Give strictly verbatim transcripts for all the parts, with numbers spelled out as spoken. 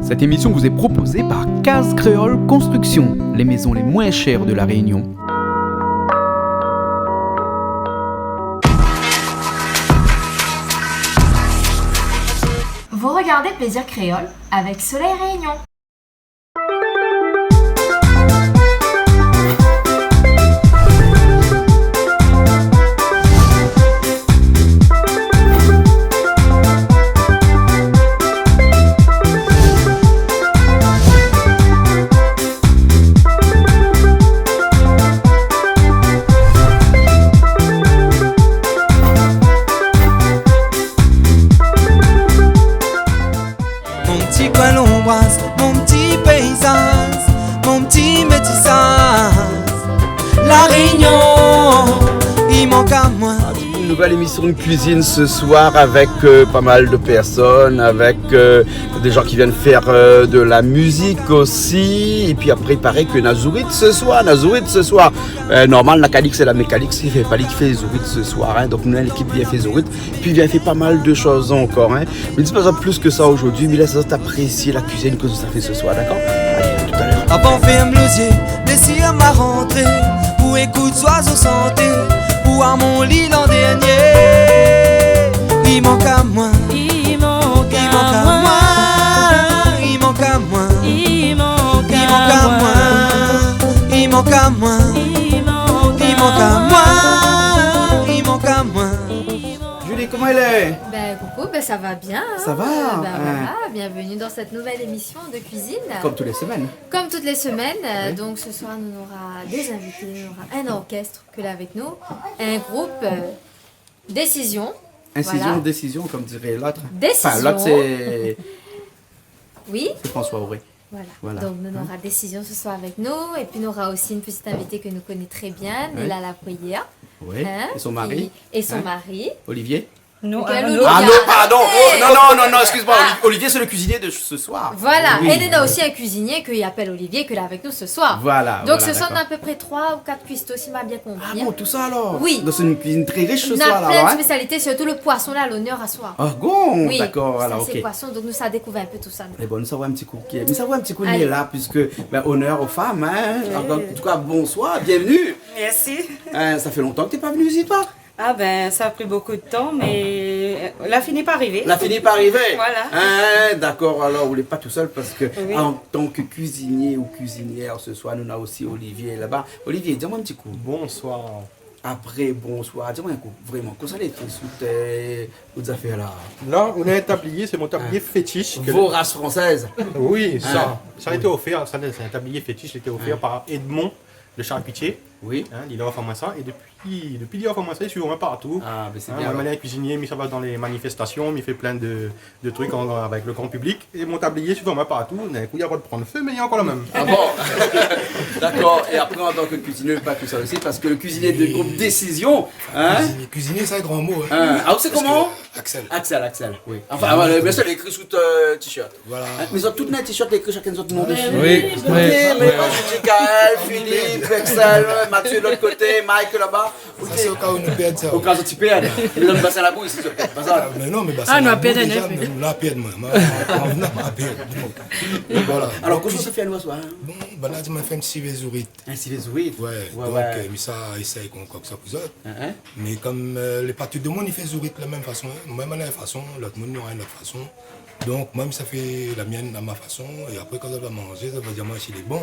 Cette émission vous est proposée par Case Créole Construction, les maisons les moins chères de La Réunion. Vous regardez Plaisir Créole avec Soleil Réunion. Mon ti koin lonbraz, mon ti péizaz, mon ti métisaz, La Réunion i mank amoin. Ah, une nouvelle émission de cuisine ce soir avec, euh, pas mal de personnes, avec, euh, des gens qui viennent faire, euh, de la musique aussi. Et puis après, il paraît que na zourit ce soir, na zourit ce soir. Euh, normal, na Calix, sé la, mé Calix i fé, pa li ki fé zourit ce soir, hein. Donk nou, lékip i vien fé zourit. Pi vien fé pa mal de shoz ankor, hein. Mé di pa plis ke sa zordi, mé lès azot apresié la kuizine ke sa fé se soir, dakor ? Alé, a toutalèr. Avan fèrm lo zié, lès amoin rantré, pou ékout zoizo shanté, pou oir mon li landèrnié. I mank amoin, i mank amoin, i mank amoin, i mank amoin, i mank amoin, i mank amoin, i mank amoin. Julie, koman i lé ? Ben, coucou, ben, ça va bien, hein. Ça va, hein. Euh, ben voilà, bienvenue dans cette nouvelle émission de cuisine. Comme toutes les semaines. Comme toutes les semaines, euh, oui. Donc ce soir, nous aurons des invités, nous aurons un orchestre que là avec nous, un groupe, euh, Décision. Incision, voilà. Décision, comme dirait l'autre. Décision. Enfin, l'autre, c'est... Oui. C'est François Auré. Voilà. Voilà. Donc, nous, hein, nous aurons Décision ce soir avec nous. Et puis, nous aurons aussi une petite invitée que nous connaissons très bien, oui, Nella Labruyère. Oui. Hein, et son mari. Qui, et son mari. Hein ? Olivier. Non, Michael, ah, non. Olivier. Ah non, pardon. Oh, non, non, non, non, excuse-moi. Ah. Oli-, Olivier, c'est le cuisinier de ce soir. Voilà. Oui. Et nous avons aussi un cuisinier qui s'appelle Olivier, qui est là avec nous ce soir. Voilà, voilà, d'accord. Donc, ce sont à peu près trois ou quatre cuistots, si m'a bien compris. Ah bon, tout ça alors ? Oui. Donc, c'est une cuisine très riche ce soir, là, hein ? On a plein de spécialités, surtout le poisson, là, à l'honneur à soir. Ah bon ? Oui, d'accord, alors, ok. Ça, c'est poisson, donc nous, ça découvre un peu tout ça, nous. Eh bon, nous savons un petit coup qui est, nous savons un petit coup, allez, il est là, puisque, ben, honneur aux femmes, hein. Oui. En tout cas, bonsoir, bienvenue. Merci. Hein, ça fait longtemps que t'es pas venue ici, toi ? Ah ben, ça a pris beaucoup de temps, mais, euh, la fini par arriver. La fini par arriver. Voilà. Hein, d'accord, alors, ou lé pa tou sèl parske, oui, en tant que cuisinier ou cuisinière, ce soir, nou néna osi Olivier laba. Olivier, di amoin in ti kou. Bonsoir. Apré, bonsoir. Di amoin in kou, vréman, kosa lé ékri sou out, euh, out zafèr la ? La, ou néna in tablié, sé mon tablié fétish. Hein. Vorace française. Oui, sa. Hein. Sa lété ofèr, sa, sé in tablié fétish, lété ofèr par Edmond de Charlépitié. Oui. Hein, li la ofèr amoin sa, é dopi, dopi li la ofèr amoin sa, li suiv amoin partou. Ah, ben, sé bien, alor. Hein, moin, lé kuizinié, mi sava dan lé manifestasion, mi fé plin de, de truk an, avèk le gran piblik, é mon tablié suiv amoin partou, d'in kou, li la pran fé, mé li lé ankor le mèm. Ah bon ? D'accord. Et après, en tant que cuisinier, pas tout seul aussi, parce que le cuisinier du groupe Décision, hein ? Kuizinié, kuizinié, sa, gran mo, hein. Hein. Ah, ou sé koman ? Axel. Axel, Axel, oui. Enfin, ah, voilà, bien sûr, lé ékri sou out, euh, t-shirt. Voilà. Hein, mé zot tout néna in t-shirt, lé ékri shakinn zot nom dési. Oui, oui. OK, mé moin, mi di Gaël, Philippe, Axel, Mathieu de l'autre côté, Mike laba. OK. Sa, sé o ka ou nou pèrd sa. O ka ou ti pèrd. Mé dan le Bassin Labou isi, zot i pèrd pa sa. Ah, mé non, mé Bassin Labou, déza, nou la pèrd, moin. Ah, non, nou la pèrd, moin. Moin, moin, moin la pèrd. Donk, voilà. Alor, koman sa fé anou aswar, hein ? Bon, ben la, di amoin fé in sivé zourit. In sivé zourit ? Ouais, ouais, donk, euh, mi sa éséy konm, konm sa pou zot. Hein, hein. Mé konm, euh, lé pa tout demoun i fé zourit la mèm fason, hein. Moin, moin néna in fason, lot moun néna in lot fason. Donk, moin, mi sa fé la mienne, à ma façon, é apré, kan zot va manzé, zot va di amoin si lé bon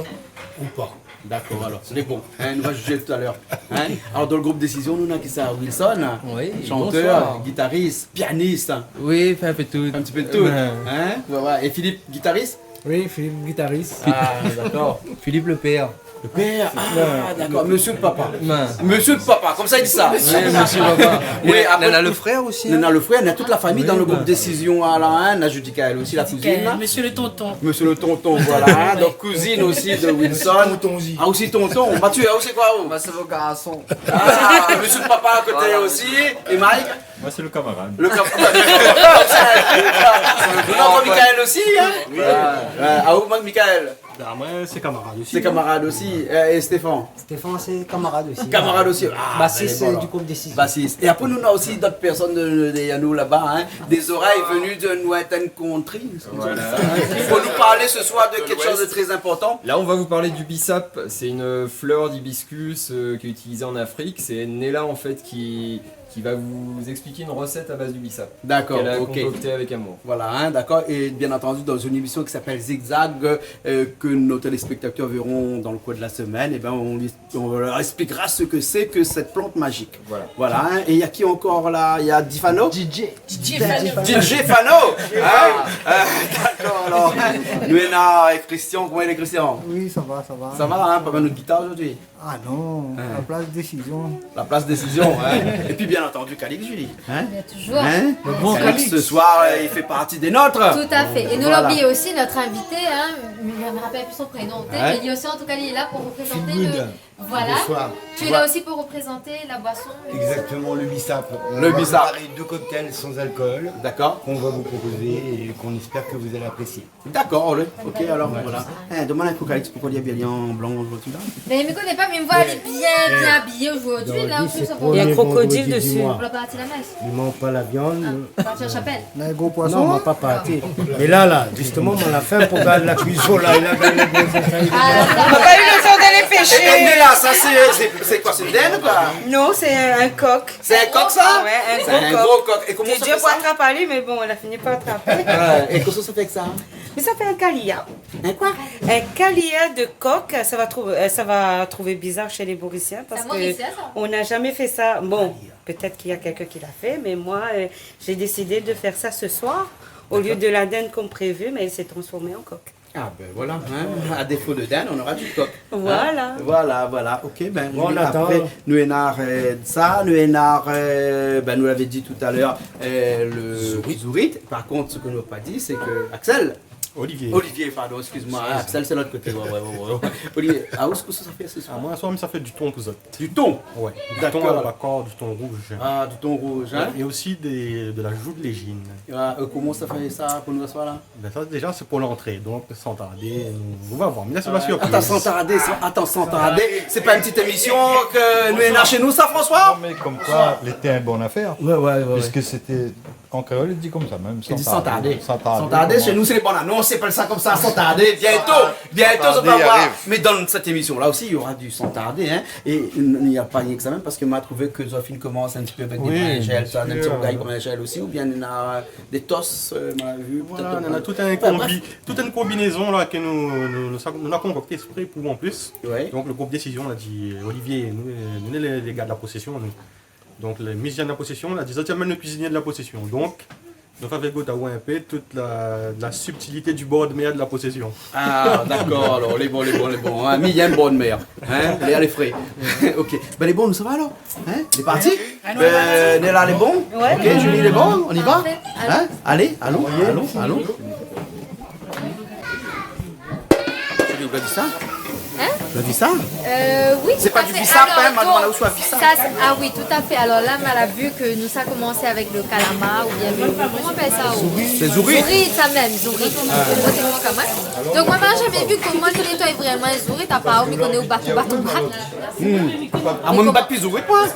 ou pa. D'accord, alor, lé bon. Hein, nou va jijé toutalèr. Hein ? Alor, dan le group Décision, nou néna kisa ? Wilson, hein ? Oui, bonsoir. Chanteur, guitariste, pianiste, hein ? Oui, fé in pé tout. In ti pé de tout. Ouais. Hein ? Ouais, ouais. É Philippe, guitariste ? Oui, Philippe, guitariste. Ah, d'accord. Philippe le père. Le père, ah, d'accord, monsieur le papa. Ouais. Monsieur le papa, konmsa i di sa. Oui, monsieur le papa. Oui, apré, néna le frèr osi, hein. Néna le frèr, néna tout la fami dan le group Décision, la, hein. Néna Judicaël osi, la kouzine, la. Judicaël, monsieur le tonton. Monsieur le tonton, voilà, hein. Oui. Donk, kouzine osi de Wilson. Tonton osi. Ah, osi tonton. Mathieu, ah, ou sé koi, ou ? Moin, sé mon garson. Ah, monsieur le papa à côté osi. Voilà. É Mike ? Moin, sé le kamarad. Le kamarad. Non, Michael osi, hein ? Oui. Ouais. Ah, ou, Michael ? Ben, moin, sé kamarad osi, hein. Sé kamarad osi. Euh, é Stéphane ? Stéphane, sé kamarad osi. Kamarad osi. Ah, bassiste, ben, voilà, du group Décision. Bassiste. É apré, nou néna osi d'ot pèrsone de, de, dèrièr nou laba, hein. Des oreilles venues d'une lointaine contrée. Voilà. Pou nou Parler ce soir de quelque chose de très important. Là, on va vous parler du bissap. C'est une fleur d'hibiscus, euh, qui est utilisée en Afrique. C'est Nella, en fait, qui, qui va vous expliquer une recette à base du bissap. D'accord, ok. Qu'elle a concocté avec amour. Voilà, hein, d'accord. Et bien entendu, dans une émission qui s'appelle Zigzag, euh, que nos téléspectateurs verront dans le cours de la semaine, eh ben, on lui On leur expliquera ce que c'est que cette plante magique. Voilà. Voilà, hein. Et il y a qui encore là ? Il y a Difano ? D J. D J Fano. D J Fano. Hein ? Euh, d'accord, alors. Nous, on a Christian. Comment il est, Christian ? Oui, ça va, ça va. Ça va, hein ? Pas mal de guitare aujourd'hui. Ah non, la place décision. La place décision, hein. Et puis, bien entendu, Calix, Julie. Hein ? Bien, toujours. Hein ? Le grand Calix, ce soir, euh, il fait partie des nôtres. Tout à fait. Et nous, voilà, l'oublier aussi, notre invité, hein, je me rappelle plus son prénom, mais lui aussi, en tout cas, il est là pour représenter le, voilà. Bonsoir. Tu es là aussi pour représenter la boisson, le bissap. Exactement, le bissap. Le bissap. On va préparer deux cocktails sans alcool, d'accord, qu'on va vous proposer et qu'on espère que vous allez apprécier. D'accord, allez. Ok, alors, voilà. Eh, demann amoin, Calix, poukosa li lé abiyé an blan zordi la ? Mé mi koné pa, mé mi voi li lé bien, bien abiyé zordi la. Zordi sé le premier vendredi du mois. Pou la parti la mès. Li manz pa la viann. Ah, parti la shapèl. La, gro poison. Non, ma pa parti. Mé la, la, justement, ma la fin pou gard la kuison la, la, la, la, la. Ah, on n'a pas eu le temps d'aller pêcher. Et, et là, ça, c'est, c'est, c'est quoi, c'est une dinde, quoi ? Non, c'est un coq. C'est un coq, ça ? Ouais, un gros coq. C'est un gros coq. Et comment ça fait ça ? J'ai dû attraper lui, mais bon, il a fini par attraper. Ouais, et qu'est-ce que ça fait que ça ? Mais ça fait un kalia. Un quoi ? Un kalia de coq, ça va trouver, euh, ça va trouver bizarre chez les Mauriciens parce que on n'a jamais fait ça. Kalia. Bon, peut-être qu'il y a quelqu'un qui l'a fait, mais moi, euh, j'ai décidé de faire ça ce soir. D'accord. Au lieu de la dinde comme prévu, mais il s'est transformé en coq. Ah ben voilà, hein, à défaut de dinde, on aura du coq. Hein ? Voilà. Voilà, voilà. Ok, ben, nou néna, euh, sa, nou néna, euh, ben, nou lavé di talèr, euh, le zourit. Zourit. Par kont, sak nou la pa di, sé ke Axel, Olivier. Olivier, pardon, excuse-moi, hein, Axel, c'est l'autre côté. Ouais, ouais, ouais, ouais. Olivier, ah, kosa ou sa fé ce soir ? Ah, moin, ce soir, mi sa fé du thon pou zot. Du thon ? Ouais. D'accord. Du thon albacor, du thon rouge. Ah, du thon rouge, hein ? Et, et aussi des, de la joue de légine. Ah, euh, koman sa fé sa pou nou ce soir la ? Ben, sa, déza, sé pou l'antré. Donk, san tardé, nou, nou va voir. Mé la, sé la surpriz. Atann, san tardé, san, atann, san tardé. Sé pa in ti émisyon ke nou néna shé nou, sa, François ? Non, mé konm koi, lété in bon afèr. Ouais, ouais, ouais, ouais. Puisque c'était, an kréol, i di konmsa mèm, i di san tardé. San tardé. San tardé, shé nou, sé lé bann anons, i apèl sa konmsa, san tardé. Bientôt, bientôt, nou va voir. San tardé, i ariv. Mé dan sèt émisyon-la osi, il y aura du sans tarder, hein. É i na pa rienk sa mèm, parske ma trouvé ke Zofine i komans in ti pé avèk dé bringèl, sa, in ti rougay bringèl osi, oubien néna dé tos, euh, ma la vi, pétèt. Voilà, nou néna tout in konbi-, tout in konbinézon la ke nou, nou, nou sa, nou la konkokté ésprè pou an plis. Ouais. Donk le group Décision la di, Olivier, nou, euh, nou lé, lé gars de la posésion, nou. Donk le mizisien de la posésion la di, zot i amenn le kuizinié de la posésion. Donk nou va fé gout aou in pé tout la, la subtilité du bord de mer de la posésion. Ah, dakor, alor, lé bon, lé bon, lé bon, hein. Mi yèm bord de mer, hein, lé, lé fré. Ok. Ben, lé bon, nou sava alor. Hein ? Lé parti ? Alon. Euh, Nella, lé bon ? Ouais. Ok, Julie, lé bon ? On y va ? Parfait. Hein ? Alé, alon, alon, alon. Julie, ou la vi sa ? Hein ? Ou la vi sa ? Euh, oui, tout à fait. Sé pa du bissap, hein, madame, la ou sa vi sa. Alors, donc, ça, c'est, ah oui, tout à fait. Alors là, ma la vu ke nou sa komansé avèk le kalamar oubien le, koman i apèl sa, o ? Zourit. Sé zourit. Zourit, sa mèm, zourit. Ah. Sé bon, kan mèm. Donk, moin, ma la zamé vi koman i nétoy vréman in zourit, apar mi koné ou bat, ou bat, ou bat. Hmm. Ah, moin, mi bat pi zourit, moin.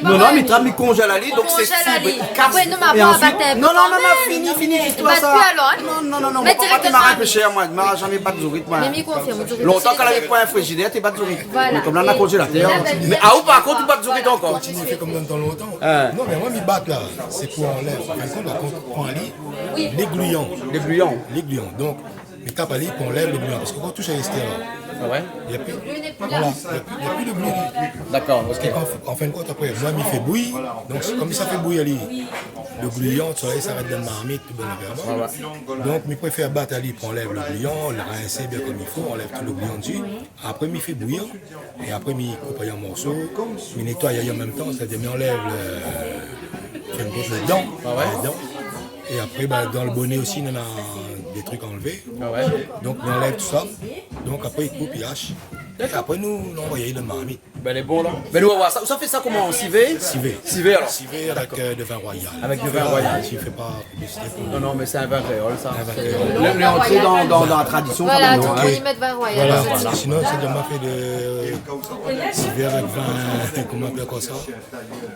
Non, non, mi trap, mi konzèl ali, donk sé fibré, i kas. Konzèl ali. Ouais, non, mé apré, ou va bat in pé kan mèm. Non, non, non, non, fini, fini, fini, sa. Ou bat pi alor, hein ? Non, non, non, non, mé moin, pa ti marin pé shèr, moin. Moin la zamé bat zourit, moin. Mé mi konfirm, zourit. Lontan kan lavé poin frizidèr, té bat zourit. Voilà. Mé konm la, na konzélatèr. Mé aou, par kont, ou bat zourit ankor. Kontinié fé konm dan tan lontan. Hein. Non, mé moin, mi bat la, sé pou anlèv. An fin de kont, la, kan ou pran ali, lé gliyan. Lé gliyan. Lé gliyan. Donk, mé kan ou pran ali, ou anlèv le gliyan, parske kan ou toush a léstèr la, ah ouais, na pi, voilà, na pi, na pi le gliyan. Dakor, ok. Parske an, an fin de kont, apré, moin, mi fé bouyi. Donk, sé konm sa fé bouyi ali, le gliyan, sa i arèt dan la marmit, tout bon, évidaman. Ouais, ouais. Donk, mi préfèr bat ali pou anlèv le gliyan, le rinsé bien konm i fo, anlèv tout le gliyan dsi. Apré, mi fé bouyi. É apré, mi koup an morso, mi nétoy an mèm tan, sétadir mi anlèv le, an fin de kont, le dan, ah ouais, le dan. É apré, ben, dan le boné osi, néna dé trik a anlvé. Ah ouais. Donk, mi anlèv tousa. Donk, apré, i koup, i ash. É apré, nou, nou anvoy ali dan marmit. Bin, lé bon, la. Bin, nou va voir sa. Ou sa fé sa koman, an sivé ? Sivé. Sivé, alor. Sivé avèk, dakor, euh, de vin royal. Avèk de vin royal. Dakor. Ou fé pa piblisité pou... Non, non, mé sé in vin kréol, sa. In vin kréol. Lé, lé antré dan, dan, dan la tradision, sa, mintnan, in. Voilà, donk, nou i mèt vin royal, voilà. Voilà. Sinon, sé de, ma fé de sivé avèk vin, koman i apèl ankor sa ?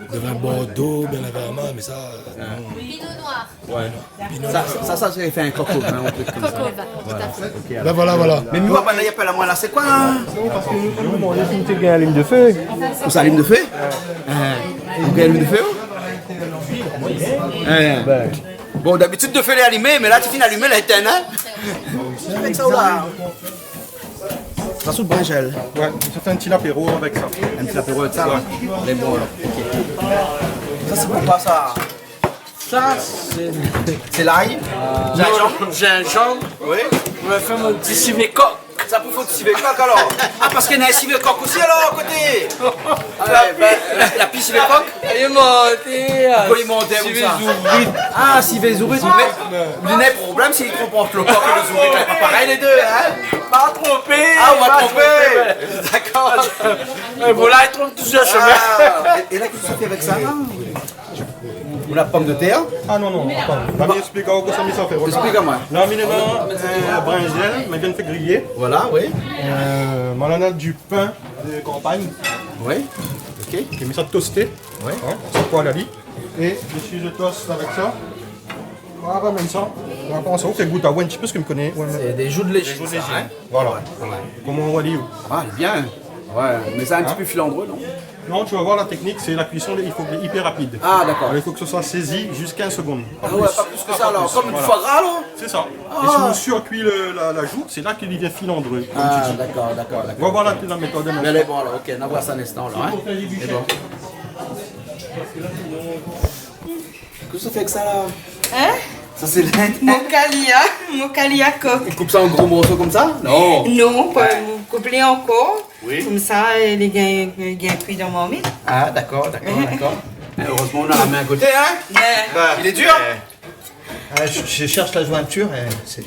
De vin Bordeaux, bien évidemment, mé sa, euh, non. Pinot noir. Ouais. Sa, sa, sa, sé fé in coq au vin, in truk konmsa. Coq au vin, tout à fait. Voilà. Ok, alor. Bin voilà, voilà. Mé mi voi pa, la, i apèl amoin la, sé koi, in ? Non, parske nou, nou, nou, nou, nou gingn alim dofé. Ousa, alim dofé ? Hein. Ou gingn alim dofé, ou ? Hein. Bon, dabitid, dofé lé alimé, mé la, ti fine alimé, la étinn, in ? Avèk sa, ou la. Sa, sé brinzèl. Ouais, sa fé in ti lapéro avèk sa. In ti lapéro avèk sa, la. Ouais. Lé bon, alor. Ok. Sa, sé pou koi, sa ? Sa, sé... Sé lay ? Euh, zinzanm. Zinzanm. Oui. Ou va fé mon ti sivé kok. Sa pou fé ti sivé kok, alor ? Ah, parske néna in sivé kok osi, alor, a koté. Ah, ouais, bin, la, la pi sivé kok. Alé, monté, euh, sivé zourit. Koi i mont konmsa ? Ah, sivé zourit. Mé, mé le problèm, sé i tronp ant le kok é le zourit, la, pa parèy, lé dé, in ? Pa tronpé, pa tronpé. Ah, ou la tronpé, bin. Dakor. Euh, voilà, i tronp tout su le shemin. Ah, é, é la, kosa ou fé avèk sa, la ? Ou la pomdetèr ? Ah non, non, atann. Bon. Mé esplik amoin kosa mi sa fé, rogard. Esplik amoin. La, mi néna, euh, brinzèl, mé mi vien fé griyé. Voilà, oui. Euh, ma néna du pin de kanpagn. Oui, ok. Ke mi sa tosté. Oui. Hein, sa koi ali. É mi sa tost avèk sa. Voilà, mèm sa. Ou va pran sa, ou fé gout aou in ti pé, parske mi koné, ouais, mé... Sé dé jou de légine, sa, in ? Voilà. Ouais. Koman ou va dir ? Ah, lé bien. Ouais, mé sa in ti pé filandré, non ? Non, tu vas voir la technique, c'est la cuisson, il faut que hyper rapide. Ah, d'accord. Alors, il faut que ce soit saisi juste quinze secondes. Ah ouais, pas plus que ça, alors. Voilà. Comme une foie gras, là ? C'est ça. Ah. Et si on surcuit le, la, la joue, c'est là qu'il devient filandreux, comme tu dis. Ah, d'accord, d'accord, d'accord. On va voir la, la méthode. Mais allez, bon, alors, ok, on va voir ça un instant, là, hein. C'est bon. Kosa ou fé avèk sa, la ? Hein ? Sa sé la... Mon kalia, mon kalia kok. Ou koup sa an gro morso konmsa ? Non. Non, pa, koup ali an kor. Oui. Konmsa, li gingn, li gingn kui dan marmit. Ah, dakor, dakor, dakor. Erezman, ou na la min a koté, hein ? Ouais. Bah, il est dur. Ah, je, je cherche la jointure, eh, c'est...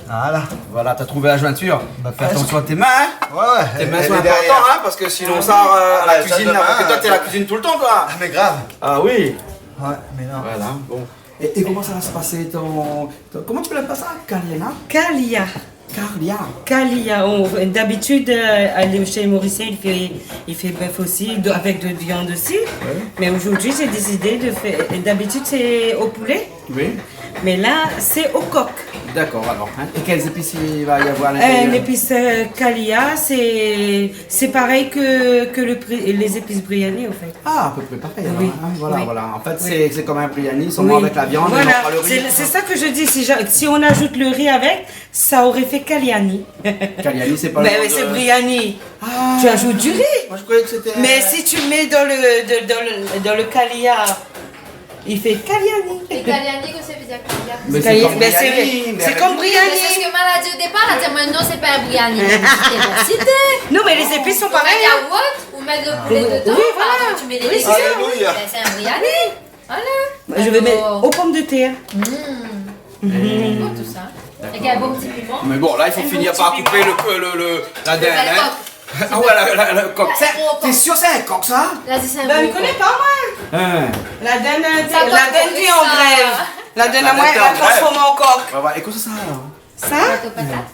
Voilà. Voilà, t'as trouvé la jointure. Bah, fais attention à tes mains, hein. Ouais, ouais, tes mains sont importantes, hein, parce que sinon ça, euh, la cuisine, parce que toi, t'es à la cuisine tout le temps, toi. Ah, mais grave. Ah oui. Ouais, mais non. Voilà, bon. Et, et comment ça va se passer, ton, ton, comment tu peux l'appeler ça ? Kalia ? Kalia. Kalia. Kalia. On, d'habitude, euh, à, chez les Mauriciens, il fait, il fait bœuf aussi, de, avec de viande aussi. Ouais. Mais aujourd'hui, j'ai décidé de faire, d'habitude, c'est au poulet. Oui. Mais là, c'est au coq. D'accord, alors, hein. Et quelles épices il va y avoir à l'intérieur ? Euh, l'épice, euh, kalia, c'est, c'est pareil que, que le pri-, les épices briani, en fait. Ah, à peu près pareil, alors, hein. Oui. Voilà, oui. Voilà. En fait, c'est, c'est comme un briani, seulement avec la viande et non pas le riz. Voilà. C'est, c'est ça que je dis. Si j'a-, si on ajoute le riz avec, ça aurait fait kaliani. Kaliani, c'est pas le nom de... Mais c'est briani. Ah. Tu ajoutes du riz. Moi, je croyais que c'était... Mais si tu mets dans le, de, dans le, dans le kalia, il fait kaliani. É kaliani, kosa i vé dir kaliani ? Mais c'est comme briani, mais c'est comme briani. Mais c'est ce que ma la di au départ, la di amoin, non, c'est pas un briani. Mé mi di, bah, si, té. Non, mais les épices sont pareilles, hein. Ou mèt le poulet dedans, oui, voilà, pardon, tu mets les légumes, ben, c'est un briani. Voilà. Moi, je vais mettre aux pommes de terre. Bon, tout ça. Avec un bon petit piment. Mais bon, là, il faut finir par couper le, le, le, la dinde, hein. Ah ouais, la, la, le coq. Sé, t'es sûr, c'est un coq, ça ? Là, c'est un gros coq. Ben, je connais pas, moi. Hein. La dinde, la dinde est en grève. La dinde, la dinde est en grève. La dinde, la transformé en coq. Ouais, ouais. Et quoi, c'est ça, alors ? Ça ? Gâteau patate.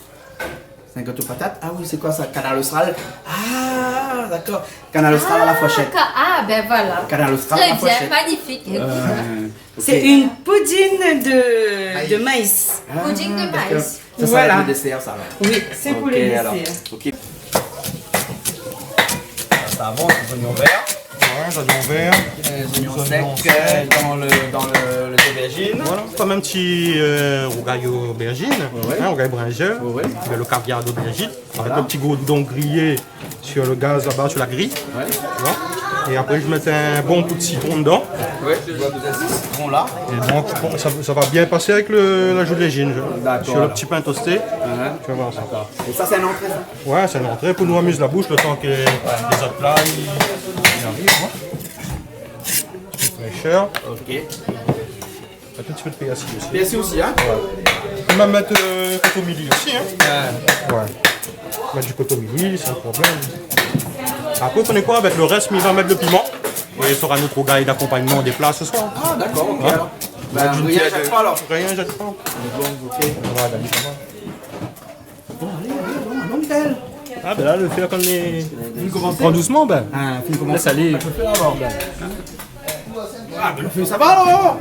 C'est un gâteau patate ? Ah oui, c'est quoi ça ? Kanal Austral ? Ah, d'accord. Kanal Austral à la fourchette. Ah, ka-, ah, ben voilà. Kanal Austral à la fourchette. Très bien, magnifique. Euh, ok. C'est une poudine de, de maïs. Ah, d'accord. Pudding de maïs. Ça, ça va être le dessert, ça, alors. Voilà. Oui, c'est pour le dessert. Ok, alors. Ok. Ça, ça avance, les oignons verts. Ouais, les oignons verts. Les oignons secs, euh, dans le, dans le, les aubergines. Voilà, comme un petit, euh, rougail aubergine, hein, rougail brinjèl. Ouais, ouais. Avec le caviar d'aubergine. Voilà. Avec le petit goût d'on grillé sur le gaz là-bas, sur la grille. Ouais. Tu vois ? Et après, je mets un bon coup de citron dedans. Ouais, je vois que vous avez ce citron-là. Et donc, bon, ça, ça va bien passer avec le, la joue de légine, je... D'accord, alors. Sur le petit pain toasté. Uh-huh. Tu vas voir ça. D'accord. Et ça, c'est une entrée, ça ? Ouais, c'est une entrée pour nous amuser la bouche le temps que les autres plats, ils, ils arrivent, hein. Fraîcheur. Ok. Mèt in ti pé de pèrsi osi. Pèrsi osi, hein ? Ouais. Ou pé mèm mèt, euh, kotomili osi, hein ? Ouais. Ouais. Mèt du kotomili, san problèm. Apré, ou koné koi, avèk le rès, mi va mèt le piman. É sora nout rougay d'akonpagnman dé pla se soir. Ah, dakor, ok, alor. Bin, rien i zèt pa, alor. Rien i zèt pa. Bon, ok. Voilà, sa va. Bon, alé, alé, bon, alon, Michael. Ah, bin la, le fé la, kan li pran dousman, bin, fine komans. Lès alé. Ah, bin, le fé, sa va, alor.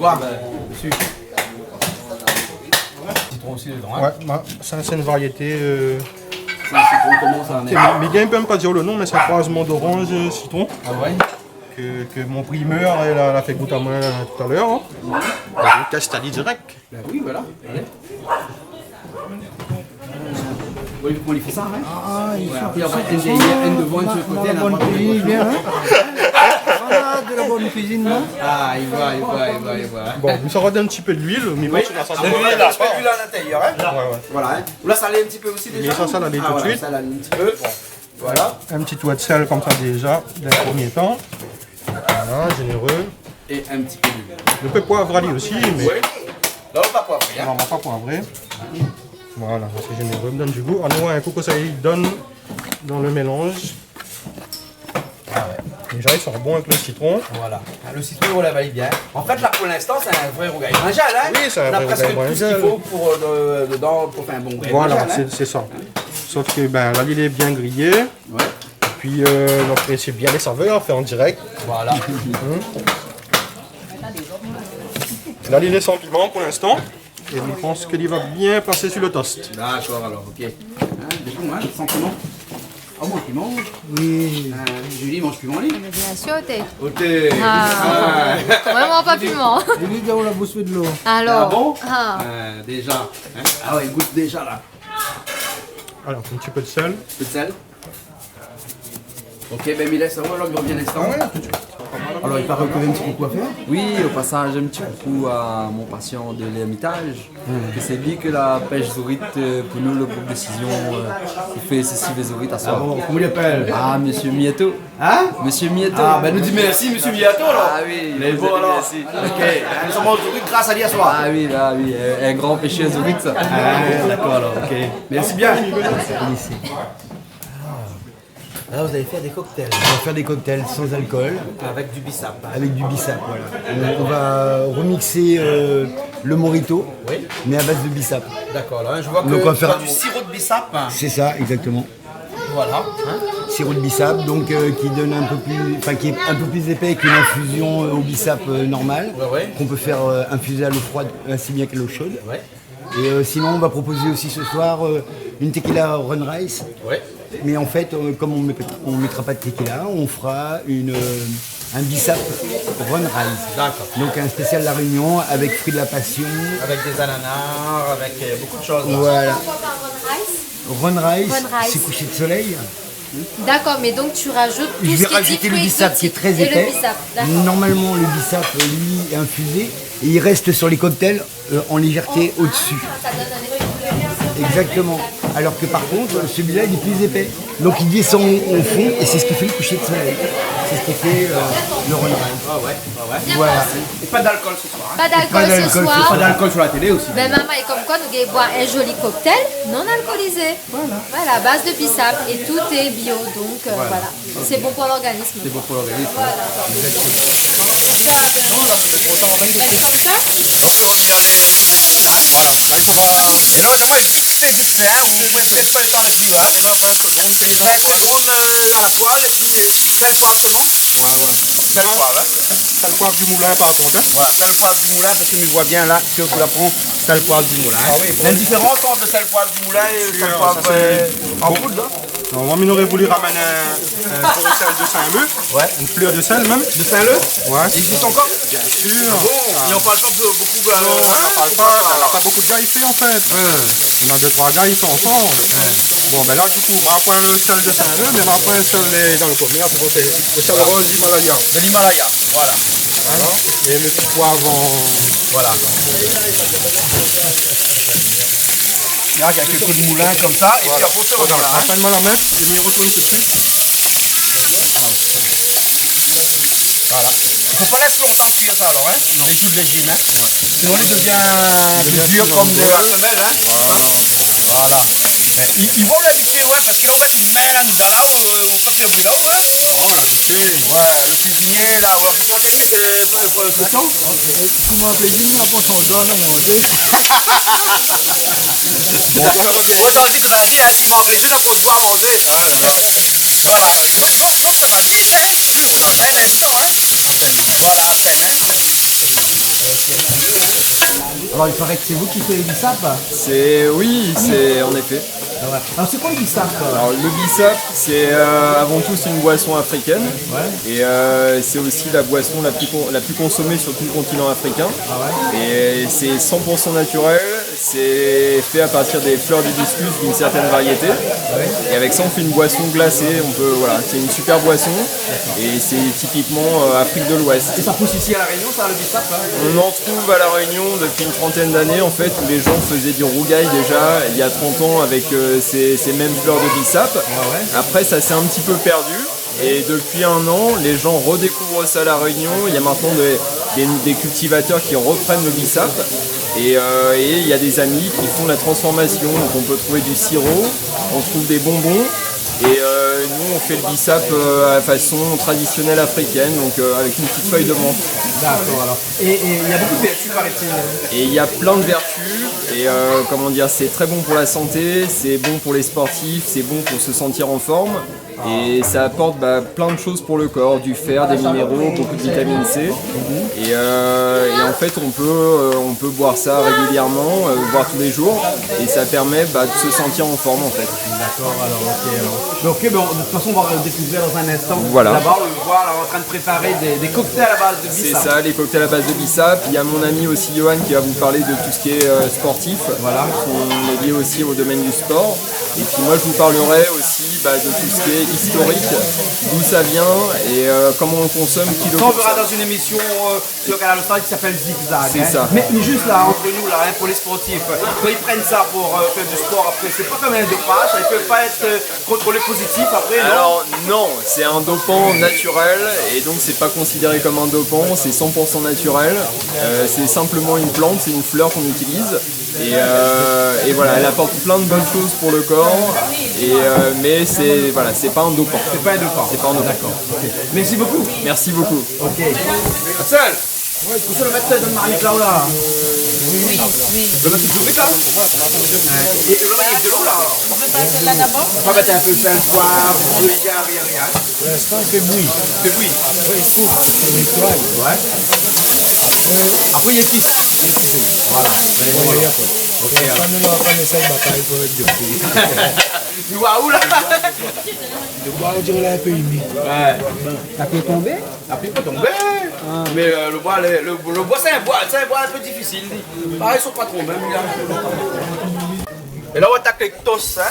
Ouais. Sitron osi dedan, hein. Ouais, bin, sa, sé in variété, euh, sé in sitron, koman sa, mé, mé i gingn mèm pa dir le non, mé sé in kroizman d'oranj, euh, sitron. Ah ouais. Ke, ke mon primèr, euh, la, la fé gout amoin, euh, talèr, hein. Ouais. Donk, tès ali dirèk. Bin oui, voilà. Alé. Oui, ou lé fé sa, hein ? Ah, ouais, apré, i fo in devan, in su le koté, la, la bone kuizine, hein ? Ah, i voi, i voi, i voi, i voi. Bon, nou sa rod in ti pé de luil, mé bon, oui, sa, sa, in ti pé de luil a l'intérieur, hein ? Ouais, ouais. Voilà, hein. Ou la salé in ti pé osi déza ? Mé sa, sa la alé tout de suite. Ah, voilà, sa la alé in ti pé. Voilà. In ti doua de sèl konmsa déza, dan le promié tan. Voilà, zénéré. É in ti pé d'luil. Nou pé poivré ali osi, mé... Oui. La, nou va pa poivré, hein. Non, nou va pa poivré. Voilà, sé zénéré, i donn du gou. Anon, in kou, kosa i donn dan le mélanz. Ah ouais. Déza, i san bon avèk le sitron. Voilà. Ah, le sitron, ou la valid bien. An fèt, la, pou linstan, sé in vré rougay brinzèl, hein. Oui, sé in vré rougay brinzèl. Nou na prèsk tout sak i fo pou, euh, de-, dedan, pou fé in bon rougay brinzèl, hein. Oui, sé sa. Sof ke, bin, la, li lé bien griyé. Ouais. Épi, euh, nou aprésy bien lé savèr, fé an dirèk. Voilà. Hmm. La, li lé san piman pou linstan. É mi pans ke li va bien pasé su le toast. Dakor, alor, ok. Hein, du kou, hein, san piman ? Ah, moin, piman. Oui. Euh, Julie i manz piman, li ? Mé bien sir, oté. Oté. Ah. Ah. Moin, moin, pa piman. Julie, la boush i fé dolo. Alor. Ah bon ? Ah. Euh, déza, hein ? Ah ouais, i gout déza, la. Alor, in ti pé de sèl. In pé de sèl. Ok, bin, mi lès sa, alor, mi revien in instan. Ah ouais, tout de suite. Alor, i paré ke ou na in ti koukou a fèr ? Oui, o pasaz, in ti koukou a mon patient de l'Ermitage, ke sé li ke la pèsh zourit, euh, pou nou, le group Décision, euh, i fé sé sivé zourit aswar. Ah bon, koman i apèl ? Ah, Monsieur Mietto. Hein ? Monsieur Mietto. Ah, bin, nou di mèrsi, Monsieur Mietto, alor. Ah oui, nou di mèrsi. Mé bon, alor. Ok, nou sa manz zourit gras a li aswar. Ah oui, ba oui, euh, in gran pèshèr zourit, sa. Ah, dakor, alor, ok. Mèrsi bien. Ici. Ah. Là, vous allez faire des cocktails. On va faire des cocktails sans alcool. Avec du bissap. Avec du bissap, voilà. On, on va remixer, euh, le mojito, oui, mais à base de bissap. D'accord, là, je vois que... Donc, on va faire du sirop de bissap. C'est ça, exactement. Voilà, hein. Sirop de bissap, donc, euh, qui donne un peu plus, enfin, qui est un peu plus épais qu'une infusion, euh, au bissap, euh, normale, ouais, ouais, qu'on peut faire, euh, infuser à l'eau froide, ainsi bien qu'à l'eau chaude. Ouais. Et, euh, sinon, on va proposer aussi ce soir, euh, une tequila Rhone Rice. Ouais. Mais en fait, euh, comme on met, on mettra pas de tequila, on fera une, euh, un bissap Rhone Rice. D'accord. Donc un spécial La Réunion avec fruits de la passion. Avec des ananas, avec, euh, beaucoup de choses, là. Voilà. Pourquoi pas Rhone Rice ? Rhone Rice, Rhone Rice, c'est coucher de soleil. D'accord, mais donc tu rajoutes tout ce qui est fruits exotiques et le bissap. Je vais rajouter le bissap qui est très épais. D'accord. Normalement, le bissap, lui, est infusé et il reste sur les cocktails, euh, en légèreté au-dessus. Ah, ça donne un effet couleur. Exactement. Alors que par contre, celui-là, il est plus épais. Donc il descend au, au fond et c'est ce qui fait le coucher de soleil. C'est ce qui fait, euh, le Rhone Rice. Ah ouais, ah ouais. Voilà. Et pas d'alcool ce soir, hein. Pas d'alcool ce soir. Pas d'alcool ce soir. Pas d'alcool sur la télé aussi. Ben, maman, et comme quoi, nou gingn boir un joli cocktail non alcoolisé. Voilà. Voilà, à base de bissap et tout est bio, donc, euh, voilà. Voilà. Ok. C'est bon pour l'organisme. C'est bon pour l'organisme, hein. Voilà. Exactement. Reste comme ça. Après, on y allait. Voilà. Là, il faudra... Et là, maintenant, il suffit de vite fait, hein. On met peut-être pas le temps à cuire, hein. Vingt secondes, euh, à la poêle, et puis, euh, sel, poivre, seulement. Ouais, ouais. Sel, poivre, hein. Sel, poivre du moulin, par contre, hein. Voilà, sel, poivre du moulin, parce que mi voi bien là ke ou la pran sel, poivre du moulin, hein. Ah oui, faut... La différence entre sel, poivre du moulin et sel, poivre, euh, en poudre, là. Sûr, ça, c'est bon. Non, moin, mi noré voulu ramenn in, in gro sèl de Saint-Leu. Ouais. Une fleur de sel, même. De Saint-Leu ? Ouais. Il existe encore ? Bien sûr. Ah bon ? Et on parle pas be-, beaucoup, euh... Non, on n'en parle pas, mais on n'a pas beaucoup de gars ici, en fait. Ouais. On a deux, trois gars ici ensemble. Ouais. Bon, ben là, du coup, ma pran le sel de Saint-Leu, mé ma pran sel de, dan le commerce, bon, c'est le sel rose d'Himalaya. De l'Himalaya, voilà. Voilà. Et le petit poivre en... Voilà. Là, il y a quelques moulins comme ça, et puis après, on se retrouve là, hein. Voilà. Attends, moi, la main, et puis on retourne tout de suite. Voilà. Fo pa lès lontan kui sa alor, in ? Non. Lé jou de légine, in ? Ouais. Sinon li devien pli dir konm de la femèl, in ? Voilà. Voilà. I, i vo labitié, ouais, parske an fèt, mé la, nou la, ou, ou fé brilé, ouais. Non, labitié, ouais, le kuizinié, la, ouais, fo kontinué, euh, fo, fo, fo tan. Koman fé, di amoin, bon, sa i done manzé. Bon, ben, ok. Ojourdui, nou la di, in, dimansh, lé zèn i fo boir, manzé. Ouais, ouais. Voilà. Bon, bon, sa va vit, in. Oui, voilà. In instan, in. Apèn. Voilà, apèn, in. Ok. Alors, il paraît que c'est vous qui faites les bissap ? C'est, oui, c'est en effet. Ah ouais. Alors, c'est quoi le bissap, euh ? Alors, le bissap, c'est, euh, avant tout, c'est une boisson africaine. Ouais. Et, euh, c'est aussi la boisson la plus con-, la plus consommée sur tout le continent africain. Ah ouais. Et c'est cent pour cent naturel, c'est fait à partir des fleurs d'hibiscus d'une certaine variété. Ouais. Et avec ça, on fait une boisson glacée. On peut, voilà, c'est une super boisson. Et c'est typiquement, euh, Afrique de l'Ouest. Et ça pousse ici à La Réunion, ça, le bissap, là ? On en trouve à La Réunion depuis une trentaine d'années, en fait, où les gens faisaient du rougail déjà il y a trente ans avec, euh, ces, ces mêmes fleurs de bissap. Ah ouais. Après, ça s'est un petit peu perdu. Et depuis un an, les gens redécouvrent ça à La Réunion. Il y a maintenant des, des, des cultivateurs qui reprennent le bissap. Et, euh, et il y a des amis qui font la transformation. Donc on peut trouver du sirop, on trouve des bonbons. Et, euh, nous, on fait le bissap, euh, à la façon traditionnelle africaine, donc, euh, avec une petite feuille de menthe. D'accord, alors. Et, et il y a beaucoup de vertus, paraît-il. Et il y a plein de vertus. Et, euh, comment dire, c'est très bon pour la santé, c'est bon pour les sportifs, c'est bon pour se sentir en forme. Et ça apporte, bah, plein de choses pour le corps, du fer, des minéraux, beaucoup de vitamine C. Et, euh, et en fait, on peut, euh, on peut boire ça régulièrement, euh, voire tous les jours. Et ça permet, bah, de se sentir en forme, en fait. D'accord, alors, ok, alors. Donc, ok, ben, de toute façon, on va découvrir dans un instant. Voilà. Là-bas, on le voit, là, en train de préparer des, des cocktails à base de bissap. C'est ça, les cocktails à base de bissap. Il y a mon ami aussi, Johan, qui va vous parler de tout ce qui est, euh, sportif. Voilà. On est lié aussi au domaine du sport. Et puis moi, je vous parlerai aussi, bah, de tout ce qui est historique, d'où ça vient et, euh, comment on consomme, qui le consomme. Ça, on verra dans une émission, euh, sur Kanal Austral qui s'appelle Zigzag, hein. C'est ça. Mais, mais juste là, entre nous, là, hein, pour les sportifs, quand ils prennent ça pour, euh, faire du sport après, c'est pas comme un dopage, ça, ils peuvent pas être, euh, contrôlés positifs après, non ? Alors, non, c'est un dopant naturel et donc c'est pas considéré comme un dopant, c'est cent pour cent naturel. Euh, c'est simplement une plante, c'est une fleur qu'on utilise. Et, euh, et voilà, elle apporte plein de bonnes choses pour le corps. Et, euh, mais c'est, voilà, c'est pas un dopant. C'est pas un dopant. C'est pas un dopant. D'accord. Ok. Merci beaucoup. Merci beaucoup. Ok. Marcel. Ouais, ou sa mèt dann marmit la, ou la ? Oui, oui. Ou mèt tout suit la ? É ou mèt dolo la, alor ? Ou vé pa mèt la dabor ? Ou va pa mèt in pé sèl, poiv, rien, rien, rien. Pou linstan, i fé bouyi. I fé bouyi. Apré, i kouk, i nétoiy. Ouais. Apré, i épiss. I épiss. Voilà. Bon, alé, apré. Ok, alor. Kan nou la fine sa, i batay pou mèt de fri. Waouh la. Lo boi, on diré la in pé imid. Ouais. Sa pé tonbé ? Sa pé tonbé. Ah. Mé, euh, lo boi, lo, lo, lo boi, sé in boi, sé in boi in pé difisil, li. Parèy son patron mèm, li la. É la, ou atak lé tos, in.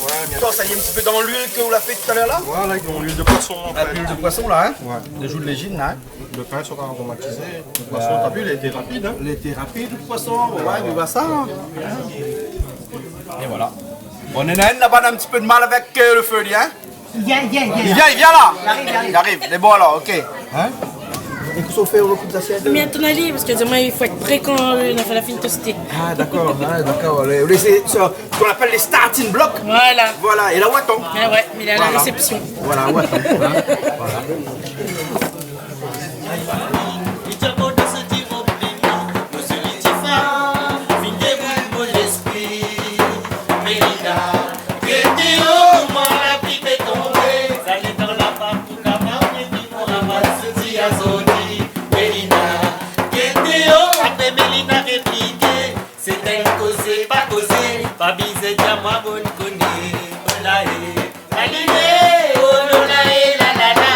Ouais, bien. Tos, sa i lé in ti pé dan luil ke ou la fé talèr la. Voilà, dan luil de poisson, an fèt. Ah, luil de poisson la, in. Ouais. Lé jou de légine la, in. Le pain sera aromatisé. Le poisson, t'as vu, il a été rapide, hein ? Il a été rapide, le poisson. Ouais, mé voilà sa, in. É voilà. Bon, néna inn laba, na in ti pé de mal avèk, euh, lo fé, li, in. Li vien, li vien, li vien. Li vien, li vien la. Li ariv, li ariv. Li ariv. Lé bon alor, ok. In ? É kosa ou fé, ou koup zasièt ? Mé atann, alé, parske moin, i fo èt pré kan, euh, nou la fine tosté. Ah, dakor, in, dakor. Lé, lé, sé, sé sak i apèl lé starting blocks. Voilà. Voilà, é la, ou atann. Ah ouais, mé la, la résépsion. Voilà, ou atann, in. Voilà. Li té ankor dan se ti rob bling, dan se ti fanm, fine déboul mon léspri. Mélina, ké té o, moman la pli té tonbé. Sa lé dan la bak pou la bak, épi pou la bak, se ti azordi. Mélina, ké té o, apré Mélina répliké. Sé in kozé, pa kozé, pa bizin di amoin, moin koné. Olé, la lilé, oh lo la é la la la.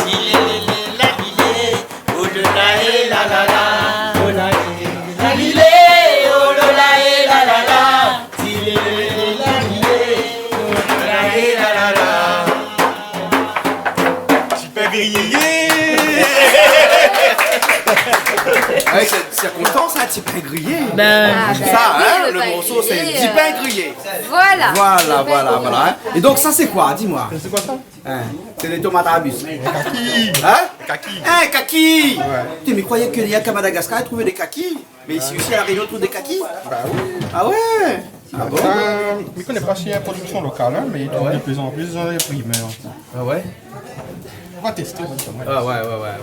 Ti lé lé lé la lilé, oh lo la é la la la. Olé, la lilé, oh lo la é la la la. Ti lé lé lé la lilé, oh lo la é la la la. Ti pin griyé. Avèk sèt sirkonstans, in, ti pin griyé. Ben. Ah, sa, ben, in, le morso, sé ti pin griyé. Voilà. Voilà, voilà, voilà, in. É donk, sa, sé koi ? Di amoin. Sé koi sa ? Hein, sé dé tomat arabis. Kaki. Hein ? Kaki. Hein, kaki ? Ouais. Putain, mé mi kroiyé ke néna ke Madagascar i trouv dé kaki. Mé isi osi, a La Rényon, i trouv dé kaki ? Bah oui. Ah ouais ? Ah bon ? Enfin, mi koné pa si néna in prodiksion lokal, hein, mé i trouv de plus en plus dan lé primèr. Ah ouais ? On va tester, on va dire, ouais. Ah ouais, ouais, ouais, ouais.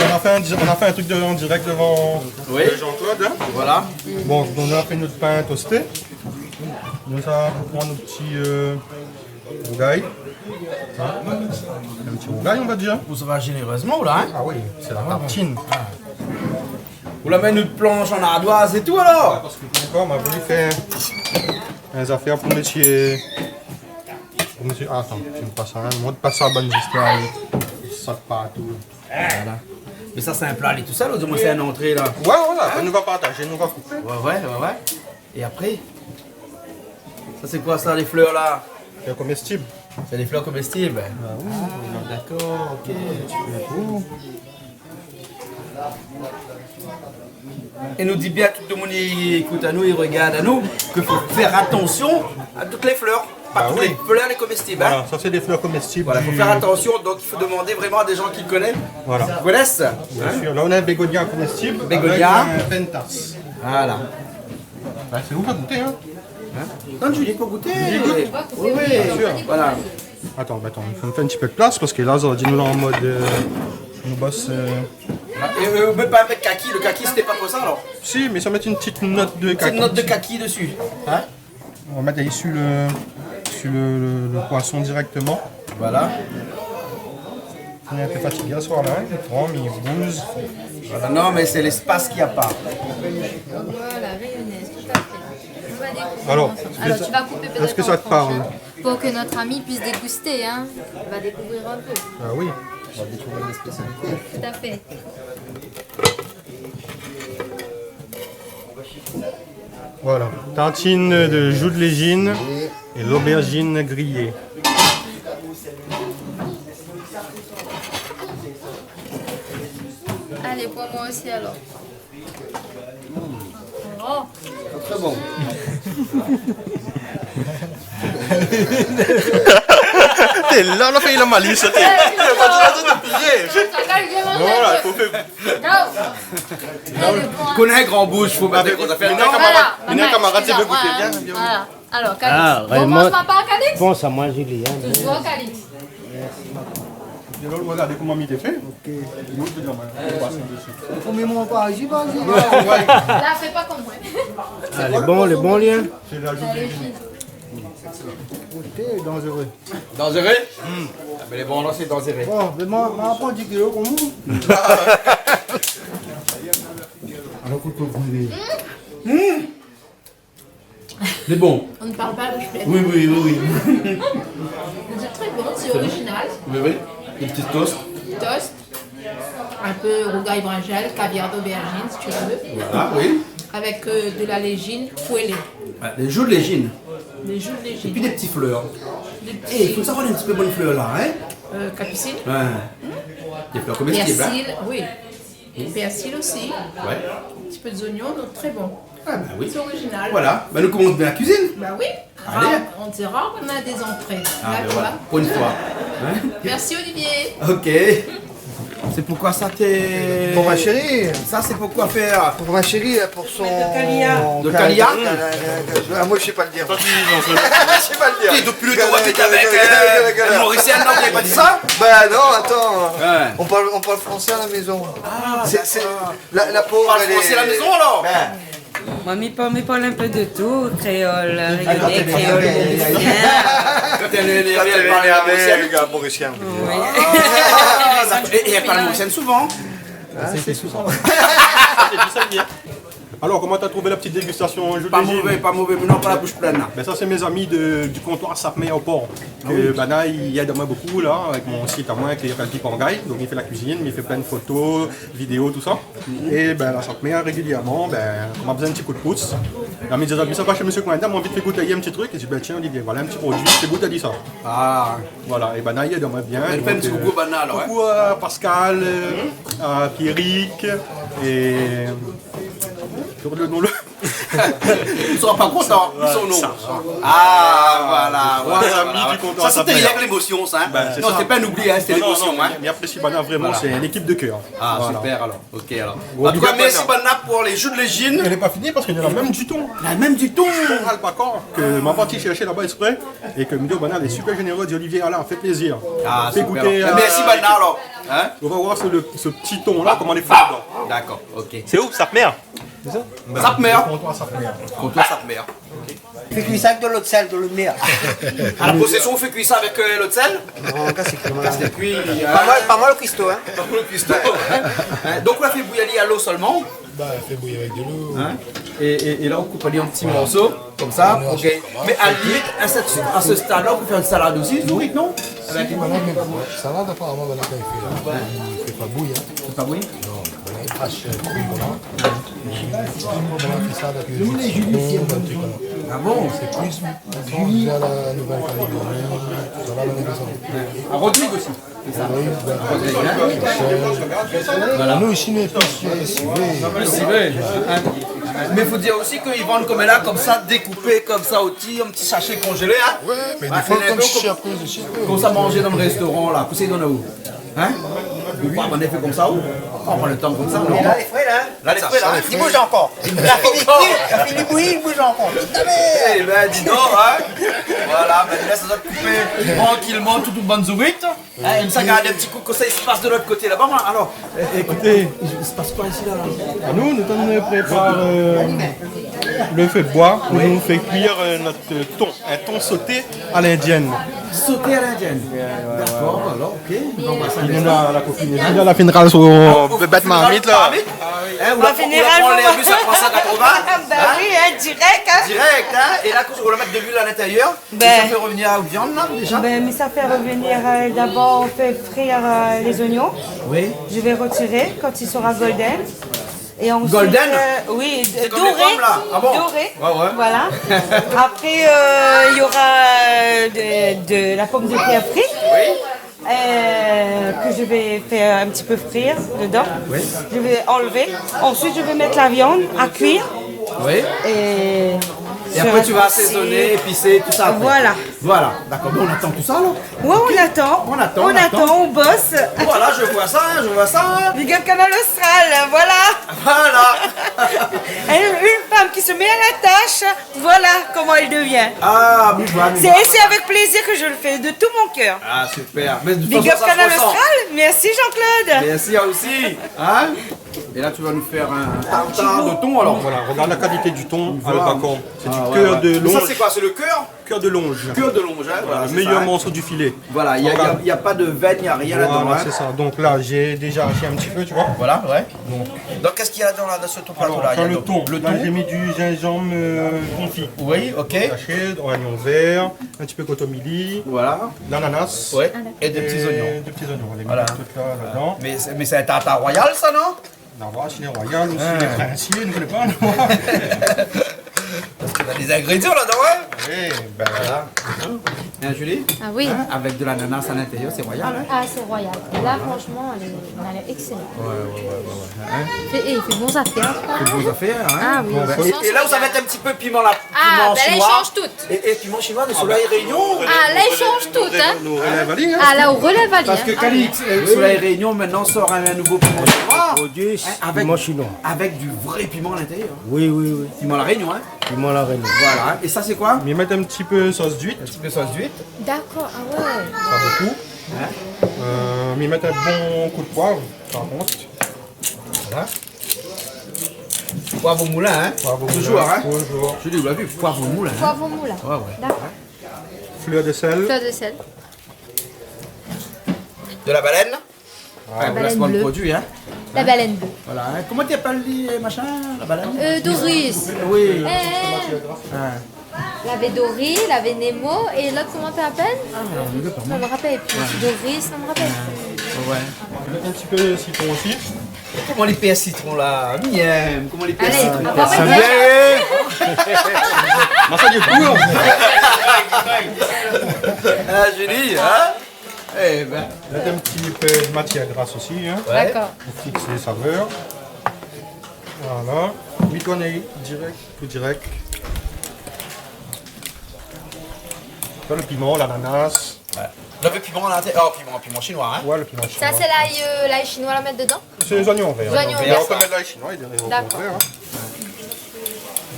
On a fait un, on a fait un truc de, en direct devant, oui, Jean-Claude, hein. Voilà. Bon, nou la fé nout pin tosté. Nou sa pran nout ti, euh, rougay. Hein ? In ti rougay, on va dir. Ou sava zénérèzman, ou la, hein ? Ah oui, sé la tartine. Ah. Ou la mèt nout plansh an ardoiz é tout, alor ? Ouais, parske, dakor, nou la voulu fé in zafèr pou mésyé, pou mésyé, ah, atann, mi fé pa sa, hein. Moin, pa sa, bann zistoir, sa partou. Voilà. Mé sa, sé in pla, li tousèl, ou di moin sé in antré, la ? Ouais, voilà, hein ? Nou va partazé, nou va koupé. Ouais, ouais, ouais, ouais. É apré ? Sa, sé koi sa, lé flèr la ? Flèr komestib. Sé dé flèr komestib ? Ah oui. Ah, dakor, ok. É nou di bien a tout demoun i ékout anou, i rogard anou, ke fo fé atansion a tout lé flèr. Pa tout lé flèr lé komestib, hein. Bah oui. Voilà, sa sé dé flèr komestib. Voilà, fo fé atansion, donk i fo domandé vréman a dé zan ki koné. Voilà. Ki koné, hein. Bien sûr. La, nou na in bégonia komestib. Bégonia. Avèk in pentas. Voilà. Bah, sé ou ki va gouté, hein. Hein ? Non, Julie, fo gouté. Julie gout ? Oui, oui. Bien sûr. Voilà. Atann, atann, i fo nou fé in ti pé de plas parske la, zordi nou lé an mod, euh, nou bos, euh. Ah, é, euh, ou mèt pa avèk kaki, le kaki, sété pa pou sa, alor ? Si, mé sa mèt in ti not de kaki. Ti not de kaki desi. Hein ? On va mèt ali su le, su le, le, le poisson dirèkteman. Voilà. Nou lé in pé fatigé aswar la, hein. Li tranm, li bouz. Voilà, non, mé sé léspas ki na pa. Voilà, réunionnaise, tout à fait. On va découvrir ensemble. Alors, est-ce que ça te parle ? Alors, tu vas couper peut-être en tranches, hein, pour que notre ami puisse déguster, hein. On va découvrir un peu. Ah oui, on va découvrir les spécialités. Tout à fait. Voilà, tartine de joue de légine et l'aubergine grillée. Allez, pour moi aussi alors. Oh. Très bon. Té la, la fé la malis, té. Voilà, fo fé. Koné gran boush, fo mèt dé gro zafèr. Voilà, kamarad, si ou vé gouté, vien, vien. Voilà. Alors, Calix. Ah, ouais, bon, moi, commence par Calix. Bon, sa, moi, Julie, hein. Toujours Calix. Mé la, regard koman mi té fé. Ok. Mé ou pé dir, moin, komi mon pa, j'y vas, j'y vas. Ouais. La, fé pa konm moin. Ah, lé bon, lé bon, li, hein. Sé la journée. Goûter, dangereux. Danzéré ? Hmm. Ah, mé lé bon, la, sé danzéré. Bon, mé moin, moin la pran dix kilos konm ou. Alor, kout, kout, kout. Hmm. Lé bon. On ne parle pas à bouche pleine. Oui, oui, oui, oui. C'est très bon, c'est original. Oui, oui. Des petits toasts. Toast. Un peu rougail brinjal, caviar d'aubergine, si tu veux. Voilà, oui. Avec, euh, de la légine poêlée. Ah, dé jou d'légine. Dé jou d'légine. Épi dé ti flèr. Dé ti... Eh, i fo savoir in ti pé bann flèr la, hein ? Euh, capucine. Ouais. Hmm ? Dé flèr komestib, hein ? Persil, oui. Hmm ? Persil aussi. Ouais. Un petit peu d'oignon, donc très bon. Ah, ben oui. C'est original. Voilà. Ben, nou komans bien la kuizine. Ben oui. Allez. Rare, on dit rare, on a des entrées. Ah, ben voilà. Pour une fois. Hein ? Merci, Olivier. Ok. Sé pou koi sa, té... Pour ma chérie. Sa, sé pou koi fèr ? Pour ma chérie, pour son... De calia. De calia ? Ah, moi, je sais pas le dire. Je sais pas le dire. Té, dopi le tan ou abit avèk, euh, in Morisien, non, ou la pa di sa ? Ben non, attends. Ouais. On parle, on parle français à la maison. Ah, c'est, c'est, d'accord. La, la pauvre, elle est... Ou parl fransé la maison, alor ? Ben, Moin, mi parl, mi parl in pé de tout, kréol, rényoné, kréol, morisien. Kan ou lé énervé, ou parl morisien. Kan ou lé énervé, ou parl morisien. Oui. Ah, dakor. É, é ou parl morisien souvan ? Ah, sé souvan. Sé pou sa, bien. Alor, koman ou la trouv la ti dégustasion, jou d'légine ? Pa mové, pa mové, mé non, pa la boush plin, la. Ben, sa, sé mé zami de, du comptoir Sapmer au Port. Ah oui. Ke banna i èd amoin bonpé la, avèk mon sit amoin, ki apèl Pipangay. Donk, mi fé la kuizine, mi fé plin de foto, vidéo, tousa. É ben, la Sapmer, régilièrman, ben, kan ma bezoin in ti kou d'pous, la mi di azot, mi sava pa shé mésyé Coindin, moin la anvi fé gout ali in ti truk. É li di, ben, tiens, Olivier, voilà in ti produi, fé gout ali sa. Ah. Voilà, é banna i èd amoin bien. Donk, euh, coucou à banna, alor, hein. Coucou à Pascal, euh, à Pierrick, é Sur le nom, le... Ils seront pas contents, ils sont non. Ah, voilà, voilà, voilà. Sa, c'était rien que l'émotion, ça, hein. Non, c'était pas un oubli, hein, c'était l'émotion, hein. Non, non, mé, mé apré, si banna, vréman, sé in ékip de kèr. Ah, super, alors. Ok, alors. Bon, en tout cas, merci banna pour les jus de légine. Elle est pas finie parce qu'il y en a même du thon. Il y a même du thon. Thon albacore, ke ma parti shèrsh laba ésprè, é ke mi di banna lé super généreux, di Olivier, alé, fé plézir. Ah, super. Fé gouté, euh, merci banna, alors. Hein ? On va voir ce, le, ce petit thon-là, comment il est fait dedans. D'accord, ok. C'est où, Sapmer ? Sapmer. Kontoir Sapmer. Kontoir Sapmer. Fé kui sa avèk de lo d'sèl, de lo d'mèr. À la Possession, on fait cuire ça avec, euh, lo d'sèl ? Non, kas lé kui, hein. Pas mal, pas mal, Christo, hein. Pas mal, Christo, hein. Hein, donc, on a fait bouillir à l'eau seulement. Bah, fé bouyir avèk de lo. Hein ? Et, et, et là, on coupe en petits morceaux, comme ça. Ok. Mais à la limite, à cette, à ce stade-là, on peut faire une salade aussi, Zourit, non ? Si, voilà, mé pou salad, aparaman, voilà, kan i fé la, i fé pa bouyi, hein. I fé pa bouyi ? Non, voilà, i krash, euh, kri, voilà. Voilà, i fé sa avèk, euh, du citron, un truc comme ça. Ah bon ? C'est plus, quand on vient à la Nouvelle-Calédonie, tout ça, là, on a besoin. À Rodrigue aussi. C'est ça. Oui, voilà. Rodrigue, hein ? Voilà. Nous, ici, on est plus, euh, civet. Plus civet, hein. Mais faut dire aussi qu'ils vendent comme là, comme ça, découpé comme ça, au ti, un petit sachet congelé, hein. Ouais, mais des fois, comme je suis après, je suis après. Konmsa manzé dan lo réstoran, la, pou sa i done aou. Hein ? Ou pa, an éfé, konmsa, ou ? Pran pa lo tan konmsa, non ? Mé la, lé fré, la. La, lé fré, la. Li bouz ankor. La fini kui, la fini bouyi, li bouz ankor. Eh ben, dis donc, hein. Voilà, ben, lès sa koupé tranquillement, tout, tout bann zourit. Hein, èm sa gard in ti kou kosa i spas de lot koté laba, moin. Alors, euh, écoutez, il, il se passe quoi ici, là, là ? Ah, nous, nous, on prépare, euh, le feu de bois, où on fait cuire, euh, notre thon, un thon sauté à l'indienne. Sauté à l'indienne. Ouais, ouais, ouais. D'accord, alors, ok. Bon, bah, ça, il est là, la copine. Il a la fédéral sur, euh, bête marmite, là. Marmite ? Ah oui. Hein, ou la, ou la pran lé rus, sa pran sa katrevin. Bah oui, hein, direct, hein. Direct, hein. Et là, on va mettre de l'huile à l'intérieur. Ben, ça fait revenir la viande, là, déjà ? Ben, mais ça fait revenir, euh, d'abord, on fait frire, euh, les oignons. Oui. Je vais retirer quand il sera golden. Et ensuite, golden ? Euh, oui, d-, doré. C'est comme les pommes, là. Ah bon ? Doré. Ouais, ouais. Voilà. Après, euh, il y aura, euh, de, de la pomme de terre frite. Oui. Euh, que je vais faire un petit peu frire dedans. Oui. Je vais enlever. Ensuite, je vais mettre la viande à cuire. Oui. Et après, tu vas assaisonner, épicer, tout ça après. Voilà. Voilà, d'accord. Bon, on attend tout ça, alors. Ouais, on attend. On attend, on bosse. Voilà, je vois ça, je vois ça. Big up Kanal Austral, voilà. Voilà. Une, une femme qui se met à la tâche, voilà comment elle devient. Ah, mi voi, mi voi. C'est, et c'est avec plaisir que je le fais, de tout mon cœur. Ah, super. Mais de toute façon, ça se ressent. Big up Kanal Austral, merci Jean-Claude. Merci à vous aussi. Hein ? Et là, tu vas nous faire un tartare de thon, alors. Voilà, regarde la qualité du thon à l'Albacor. C'est du cœur de longe. Ah, ouais, ouais. Mais ça, c'est quoi ? C'est le cœur ? Cœur de longe. Cœur de longe, hein, voilà, c'est ça, hein. Voilà, le meilleur morceau du filet. Voilà, il y a, il y a, il y a pas de veine, il y a rien là-dedans, hein. Voilà, c'est ça. Donc là, j'ai déjà haché un petit peu, tu vois. Voilà, ouais. Donc, qu'est-ce qu'il y a dans la, dans ce thon-là ? Alors, là, il y a le thon. Là, j'ai mis du gingembre, euh, confit. Oui, ok. Haché, oignon vert, un petit peu kotomili, l'ananas. Voilà. Ouais. Et des petits oignons. Et des petits oignons. On les met tout là, là-dedans. Voilà. Mais c'est, mais c'est un tartare royal, ça, non ? Non, voilà, c'est les royales aussi, les princiers, nous connaissons pas, nous. Parce qu'il y a des ingrédients là-dedans, hein ? Oui, ben. Voilà. Hein, Julie ? Ah oui. Hein, avec de l'ananas à l'intérieur, c'est royal, hein ? Ah, c'est royal. Là, franchement, elle est, elle est excellente. Ouais, ouais, ouais, ouais, ouais. Hein ? Fé, eh, fé bon zafèr, hein ? Fé bon zafèr, hein ? Ah oui. Bon, ben, et, et là, vous avez un petit peu piment là, piment chinois. Ah, ben là, il change tout. Et, et piment chinois de Soleil Réunion. Ah, là, il change tout, hein. Nous relève ali, hein. Ah, là, on relève ali, hein. Parce que Calix, euh, Soleil Réunion, maintenant, sort un, un nouveau piment chinois. Produit, hein, avec, piment chinois. Avec du vrai piment à l'intérieur. Oui, oui, oui. Piment La Réunion, hein. Piment La Réunion. Voilà. Et ça, c'est quoi ? Mi mèt un petit peu sauce d'huître. Un petit peu sauce d'huître. D'accord, ah ouais. Pas beaucoup. Hein ? Euh, mi mèt un bon coup de poivre, par contre. Voilà. Poivre au moulin, hein ? Poivre au moulin, toujours, hein ? Toujours. Je dis, vous l'avez vu, poivre au moulin, hein ? Poivre au moulin. Ouais, ouais. D'accord. Fleur de sel. Fleur de sel. De la baleine. Enfin, placement de produit, hein ? La baleine bleue. Voilà, hein. Comment tu appelles les machins, la baleine ? Euh, Doris. Oui. Eh, eh. Hein. Lavé Dory, lavé Nemo, é lot, koman i apèl ? Ah, mi rapèl pa, moin. Mi rapèl pi. Ouais. Doris, mi rapèl pi. Ouais, ouais. In ti pé sitron osi. Koman lé pèr sitron la ? Bien. Koman lé pèr sitron ? Alé, on va voir. Bien. Mé sa, du kou, hein. Ah, Julie, hein ? Eh ben. Mèt in ti pé matièr gras osi, hein. Ouais. Dakor. Pou fix lé savèr. Voilà. Huit corneilles, direct, tout direct. Là, le piment, l'ananas. Ouais. Là, le piment, là, t'es- oh, piment, piment chinois, hein ? Ouais, le piment chinois. Ça, c'est l'ail, euh, l'ail chinois, la mettre dedans ? C'est les oignons verts. Les oignons verts. On peut mettre l'ail chinois et des raisins au contraire, hein. D'accord.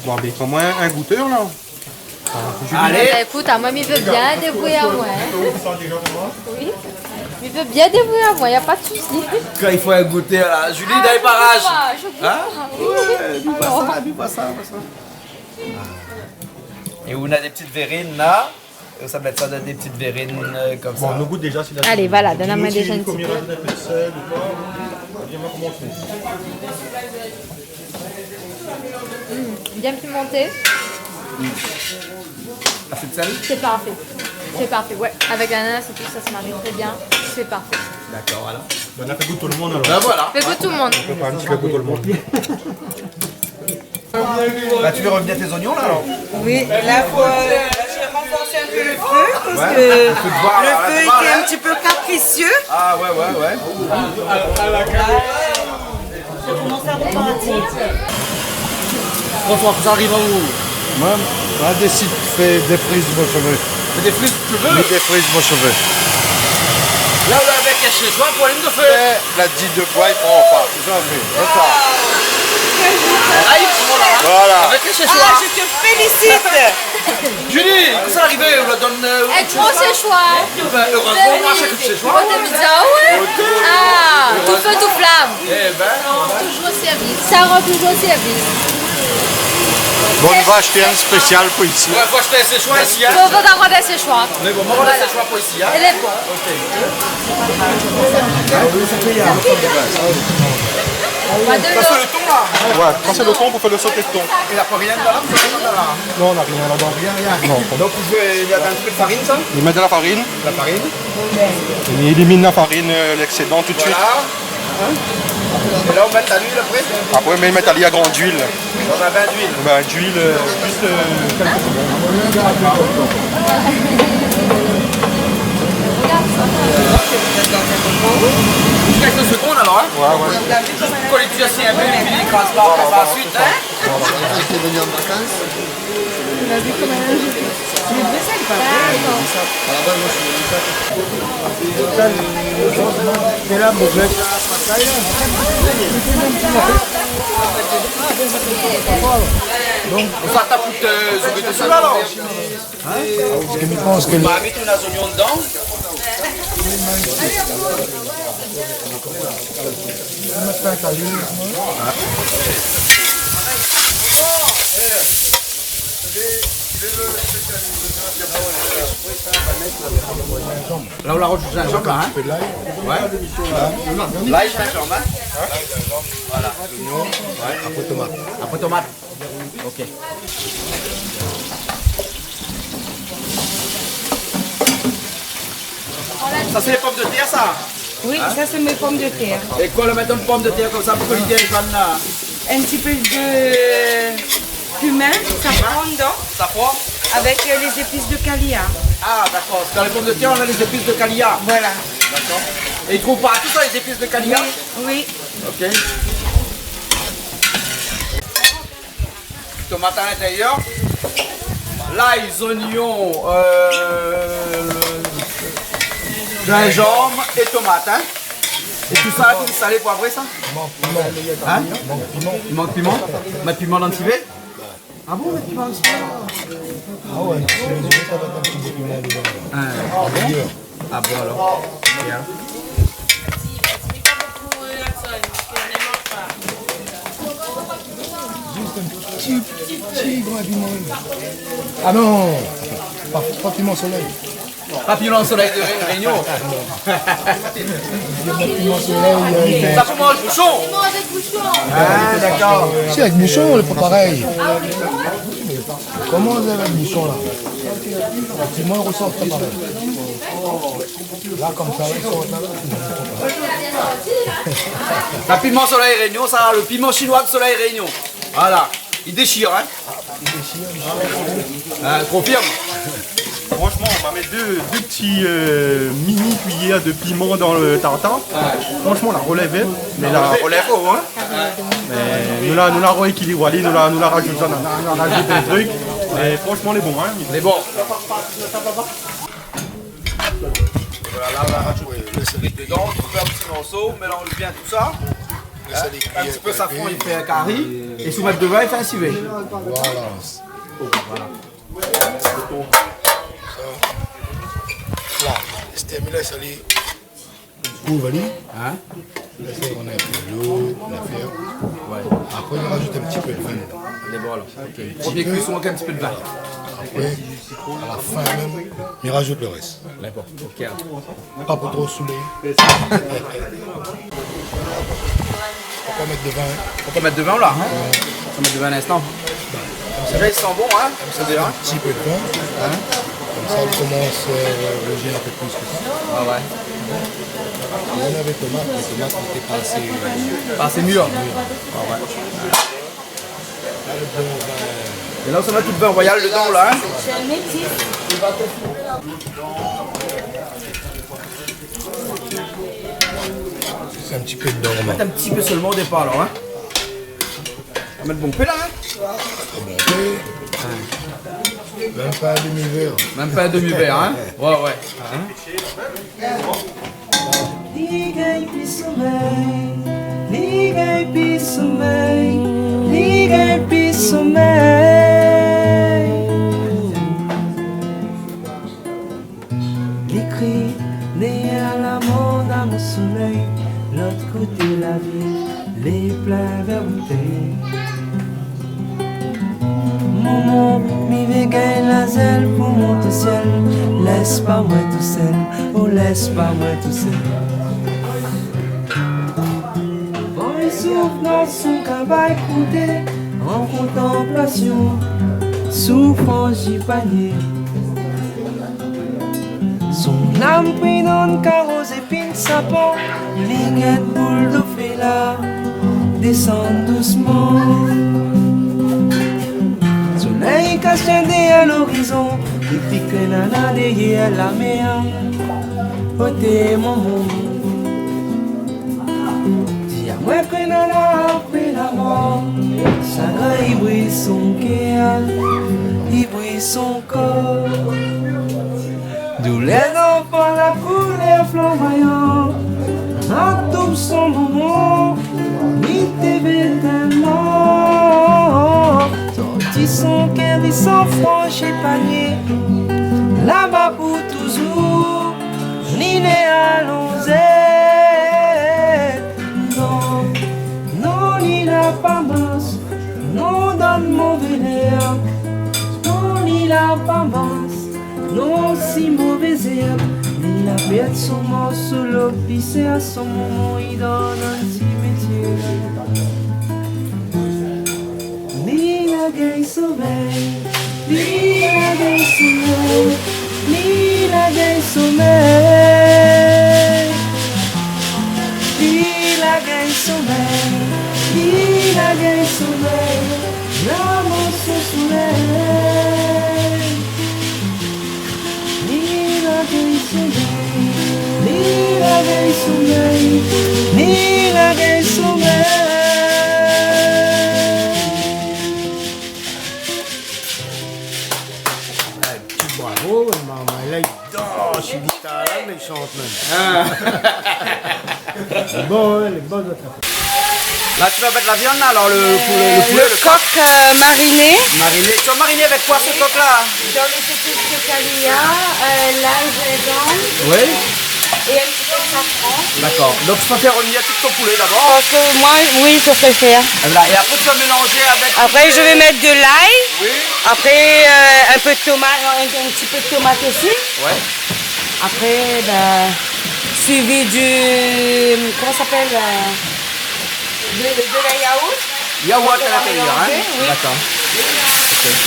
Bon, ben, fais-moi un, un goûteur, là. Ah, Julie. Allez. Bah, écoute, amoin, mi vé bien dévoué amoin, hein. Oui. Mi vé bien dévoué amoin, y a pas de souci. Kan i fo in gouter la, Julie, ah, dan lé paraj. Je goûte pas, je goûte pas, oui. Hein ? Ouais, di pa sa, di pa sa, di pa sa. É ou na dé ti vérine la. É sa mèt sa dan dé ti vérine, euh, konmsa. Bon, nou gout déza si la... Allez, voilà, donn amoin déza in ti pé. Bien pimenté. Assez de sel ? C'est parfait. C'est parfait, ouais. Avec l'ananas et tout, ça se marie très bien. C'est parfait. D'accord, voilà. Ben, on a fait goût tout le monde, alors. Ben voilà. Fais goût tout le monde. On fait pas un petit peu goût tout le monde. Bah, tu fais revenir tes oignons, là, alors ? Oui, là, faut, euh, j'ai renforcé un peu le feu, parce que le feu était un petit peu capricieux. Ah, ouais, ouais, ouais. Ça commence à repartir. François, sa i ariv aou ? Moin, moin la désid fé défriz mon shové. Fé défriz shové ? Oui, défriz mon shové. La, ou la avèk in séchoir pou alim do fé. Eh, la di de boi, i pran pa. Sa i fé, sé sa. La, i pran la. Voilà. Avèk in séchoir. Ah, je te félicite. Julie, koman sa i ariv, ou la donn, euh, in gro séchoir. Ben, erezman, moin la ashèt in séchoir. Oté, mi di, ah ouais. Oté. Ah, tout feu, tout flamme. Eh ben. Toujours au service. Ça rend toujours service. Bon, nou va ashté in spésial pou isi. Ouais, fo ashté in séchoir isi, hein. Fo, fo avoir in séchoir. Mé bon, moin la ashté in séchoir pou isi, hein. Voilà. Lé bon. Ok. Sa sé le ton, la ? Ouais, sa sé le ton pou fé le sauté de thon. É la pa rien la, la ? Non, na rien ladan. Rien, rien. Non. Donk, ou fé, i mèt in ti pé de farine, sa ? I mèt de la farine. La farine. I élimine la farine, euh, l'excédent tout de suite. Voilà. Hein ? É la, ou mèt a luil apré ? Apré, mi mèt ali a gran luil. Dann in bin d'luil. Bin, d'luil, euh, zis, euh, kèlk segonn. Zis kèlk segonn, alor, hein ? Ouais, ouais. Kan li kui in pé, épi li kraz pa, voilà, apré sa, voilà, suit, hein ? Voilà. Ou la vi koman... Mé vré, sa lé pa vré. Donk, sa ta fout, euh, zourit dési, alor. Hein ? Parske mi pans ke... Ou va mèt in zoignon dedan. La, ou la rajout zinzanm la, hein ? Ouais. Lay, zinzanm, hein ? Voilà. Apré tomat. Apré tomat. Ok. Sa sé lé pomdetèr, sa ? Oui, sa sé mé pomdetèr. É koi la mèt dann pomdetèr konmsa, pou ke li devienn zone la ? In ti pé de kumin, safran dedan. Safran ? Avèk, euh, lé zépis de Kalia. Ah, dakor. Dann lé pomdetèr, ou na lé zépis de Kalia. Voilà. Dakor. É i trouv partou sa, lé zépis de Kalia ? Oui, oui. Ok. Tomat a lintérièr. Lay, zoignon, euh, zinzanm é tomat, hein. É tousa, tout salé, poivré, sa ? Hein ? I mank piman ? Mèt piman dann sivé ? Ah bon, mèt piman dann sivé ? Ah ouais, sé lé zot, sa va èt in ti pé piman dedan. Hein. Ah bon ? Ah bon, alor. Bien. Zis in ti, ti grin piman. Ah non, pa, pa piman solèy. Pa piman solèy de Ré-, Réunion. Piman solèy, euh, sa pou manz boushon. Ah, dakor. Si, avèk boushon, lé pa parèy. Koman ou fé avèk boushon, la ? Piman i rosort pa parèy. La, konmsa, la, i sort la, la. La piman solèy Réunion, sa, le piman chinois de Soleil Réunion. Voilà, i déshir, hein. I déshir, i déshir. Ah, konfirm. Franchement, on va mettre deux, deux petits, euh, mini cuillères de piment dans le tartare. Ouais. Franchement, la relève, hein. Mé la relève haut, hein. Mé nou la, nou la réékilib ali, nou la, nou la rajout sa, nou la, nou la rajout in trik. Mé fransman, lé bon, in. Lé bon. Voilà, la, nou la rajout le sèl dedan, nou koup in ti morso, nou mélanz bien tout sa. In ti pé safran, i fé in kari. É si ou mèt devin, i fé in sivé. Voilà. Sa. La, stémilé, sa li. Kouv ali. In ? Lès ali pran in pé dolo, la fé. Wé. Apré, nou rajout in ti pé devin. Lé bon, alor. OK. Promié kuison avèk in ti pé devin. Apré, a la fin mèm, nou rajout le rès. Dakor. OK. Pa pou tro soulé. Fo pa mèt devin. Fo pa mèt devin, la, in ? Wé. Fo pa mèt devin in instan. Sa i san bon, in ? Sa i san bon. In ti pé devin. In ? Konmsa, i komans, eu, rouzi in pé plis ke sa. A wé. Mé nou lavé tomat, mé tomat lété pa asé, eu, pa asé mir. A wé. La, le devin, eu, É la, ou sa mèt tout devin royal dedan, la, in ? Sé in métis. Sé in ti pé dedan, Romain. Mèt in ti pé solman o dépar, alor, in ? Ou va mèt bonpé la, in ? Tro bonpé. Mèm pa in demi vèr. Mèm pa in demi vèr, in ? Wé, wé. In ? Li gingn pi somèy, li gingn pi somèy, li gingn pi somèy. Li kri néna la mor dan mon somèy, lot koté la vi, lé plin vèr boutèy. Momon, mi vé gingn la zèl pou mont o sièl, lès pa moin tousèl, o lès pa moin tousèl. Bon, i souf dan son kabay kouté, an kontanplasion, soufrans di panié. Son nam pri dan karo zépin sapan, li gèt boul do fé la désann dousman. Solèy i kas dèrièr lorizon, épi krénana dèrièr la mèr. Oté momon, di amoin krénana apré la mor, sagrin i bri son kèr, i bri son kor. Doulèr d'anfan la koulèr flanbayan, atoum son momon, li té vé tèlman. Sorti son kèr, li san franchi panié, laba pou touzour, li lé alonzé. Non, non, li la pa mars, non, dan mové lèr, non, li la pa mars. Non, si mové zèrb, li la pèrd son morso lo, pi sé a son momon i donn in ti métié. Li la gingn somèy, li la gingn somèy, li la gingn somèy. Li la gingn somèy, li la gingn somèy, la mor son solèy. Li la gingn somèy, li la gingn somèy, li la gingn somèy. Ah, ti bravo, marmay la i dans si gitar la, mé i shant mèm. Ah. Lé bon, in, lé bon, zot la. La, ou sa mèt la viann la, alor, le, le poulé, le, euh, poulé, le kok, kok, euh, mariné. Mariné. Ou sa mariné avèk koi, se kok la ? Dans les épices de Kalia, euh, l'ail, gingembre. Oui. Et un petit peu de safran. D'accord. Donc, tu peux faire revenir tout ton poulet d'abord. Parce que moi, oui, c'est ce que je fais, hein. Et voilà. Et après, tu vas mélanger avec... Après, je vais mettre de l'ail. Oui. Après, euh, un peu de tomate, un, un petit peu de tomate aussi. Ouais. Après, ben, suivi du, comment ça s'appelle, euh, de, de la yaourt. Yaourt à l'intérieur, hein ? Mélanger, oui. D'accord. Ok.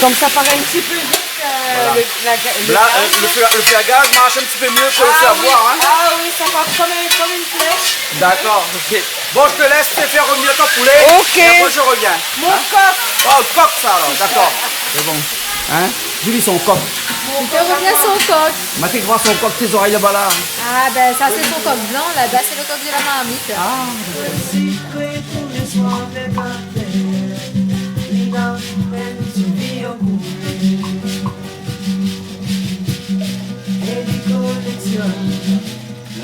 Comme ça part un petit peu vite, euh, voilà, le, la, le... Là, euh, le feu, le feu à gaz marche un petit peu mieux que le feu à bois, hein ? Ah oui, ça part comme un, comme une flèche. D'accord, ok. Bon, je te laisse faire revenir ton poulet, ok, et après je reviens. Mon coq. Oh, le coq, ça, alors, d'accord. C'est bon. Hein ? Julie, son coq. Fais revenir son coq. Maté, grand son coq, tes oreilles là-bas, là. Ah, ben, ça, c'est son coq blanc, là-bas, c'est le coq de la marmite. Ah. Soir de la mer, li la fé in ti vi an koulèr. É li kolèksionn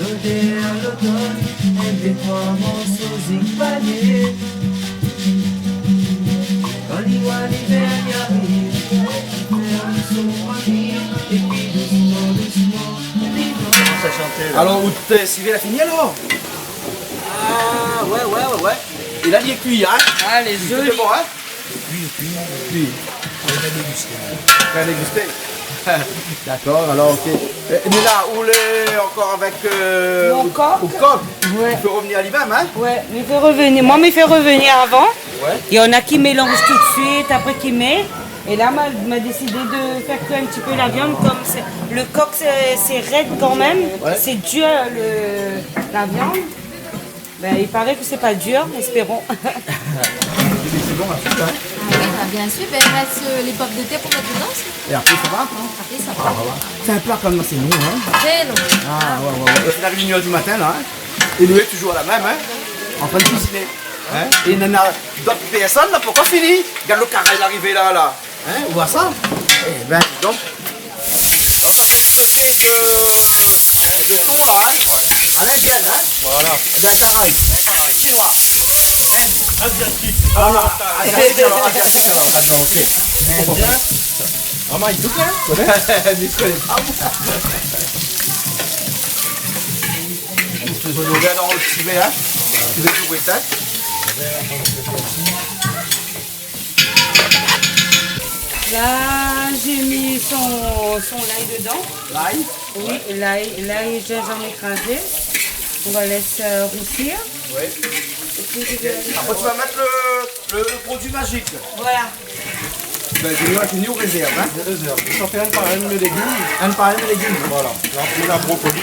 lodèr lotone, in, dé, troi morso zinbalé. Kan li voi livèr i ariv, li fèrm son fanmi, épi dousman, dousman, li va. Sa i shant la. Alor, out, euh, sivé la fini alor ? Ah, ouais, ouais, ouais, ouais. É la, li lé kui, hein ? Ah, lé zoli. Tout est bon, hein ? Kui, kui. Kui. On va déguster. On va déguster. D'accord, alors, ok. Euh, Nina, ou lé ankor avèk, euh, mon kok. Ou kok. Ouais. Ou fé revnir ali mèm, hein ? Ouais, mi fé revnir. Moin, mi fé revnir avan. Ouais. Néna ki mélanz tout suit, apré ki mèt. É la, ma, ma désid fé kui in ti pé la viann, kom sé, lo kok, sé, sé rèd kan mèm. Ouais. Sé dir, lo, la viann. Ben, i paré ke sé pa dir, espéron. Sé bon, la suite, hein ? Ah oui, bah, bien sûr. Ben, il reste, euh, les pommes de terre pour mettre dedans, aussi. Et après, ça va, hein ? Après, ça va. Ah, voilà. C'est un plat quand même assez long, hein ? Très long. Ah, ouais, ouais, ouais. C'est arrivé une heure du matin, là, hein ? Et nous, toujours à la même, hein ? En train de cuisiner. Hein ? Et néna dot pèrsone la pankor fini. Gard lo karay la arivé la, la. Hein, ou voi sa ? Eh ben, dis donc. Sa, sa fé in ti soté de, de ton, la, hein ? Ouais. À l'indienne, hein ? Voilà. Eh ben, karay. Karay. Chinois. Inde. Asiatique. Ah, non, asiatique, alors, asiatique, alors. Ah, non, ok. Indien. Ah, mais il te plaît, hein ? Mi koné pa, moin. Ou fé zot lodèr dan lo ti vèr, hein ? Ti vèr tout brut, hein ? Là, j'ai mis son, son l'ail dedans. L'ail ? Oui, l'ail, l'ail, gingembre écrasé. On va laisser, euh, roussir. Oui. Et puis, je vais... Après, tu vas mettre le, le, le produit magique. Voilà. Ben, je vais continuer aux réserves, hein. Des réserves. Ça fait un par un de légumes. Un par un de légumes. Voilà. Là, on a brocoli.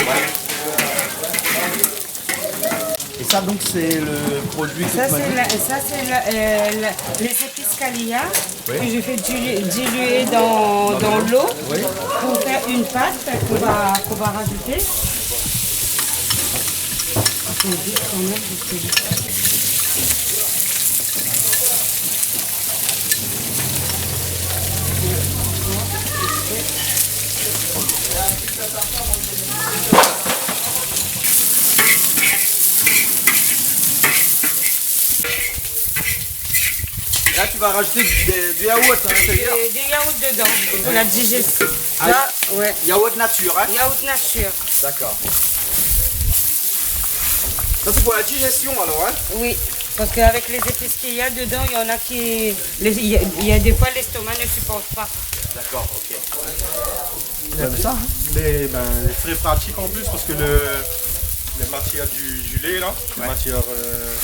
Ouais. Et ça, donc, c'est le produit que tu m'as dit ? Ça, c'est la, ça, c'est la, euh, la, les épices Kalia, oui, que je fais dilu-, diluer dans, dans l'eau, oui, pour faire une pâte qu'on va, qu'on va rajouter. Attends, vite quand même, parce que Là, tu vas rajouter du, du yaourt à l'intérieur. Des, des yaourts dedans, pour la digestion. Ah, ça, ouais. Yaourt nature, hein ? Yaourt nature. D'accord. Ça, c'est pour la digestion, alors, hein ? Oui, parce qu'avec les épices qu'il y a dedans, il y en a qui, les, il y a, il y a des fois, l'estomac ne supporte pas. D'accord, ok. J'aime ça, hein. Les, ben, c'est très pratique en plus parce que le, la matière du, du lait, là, la, ouais, matière, euh,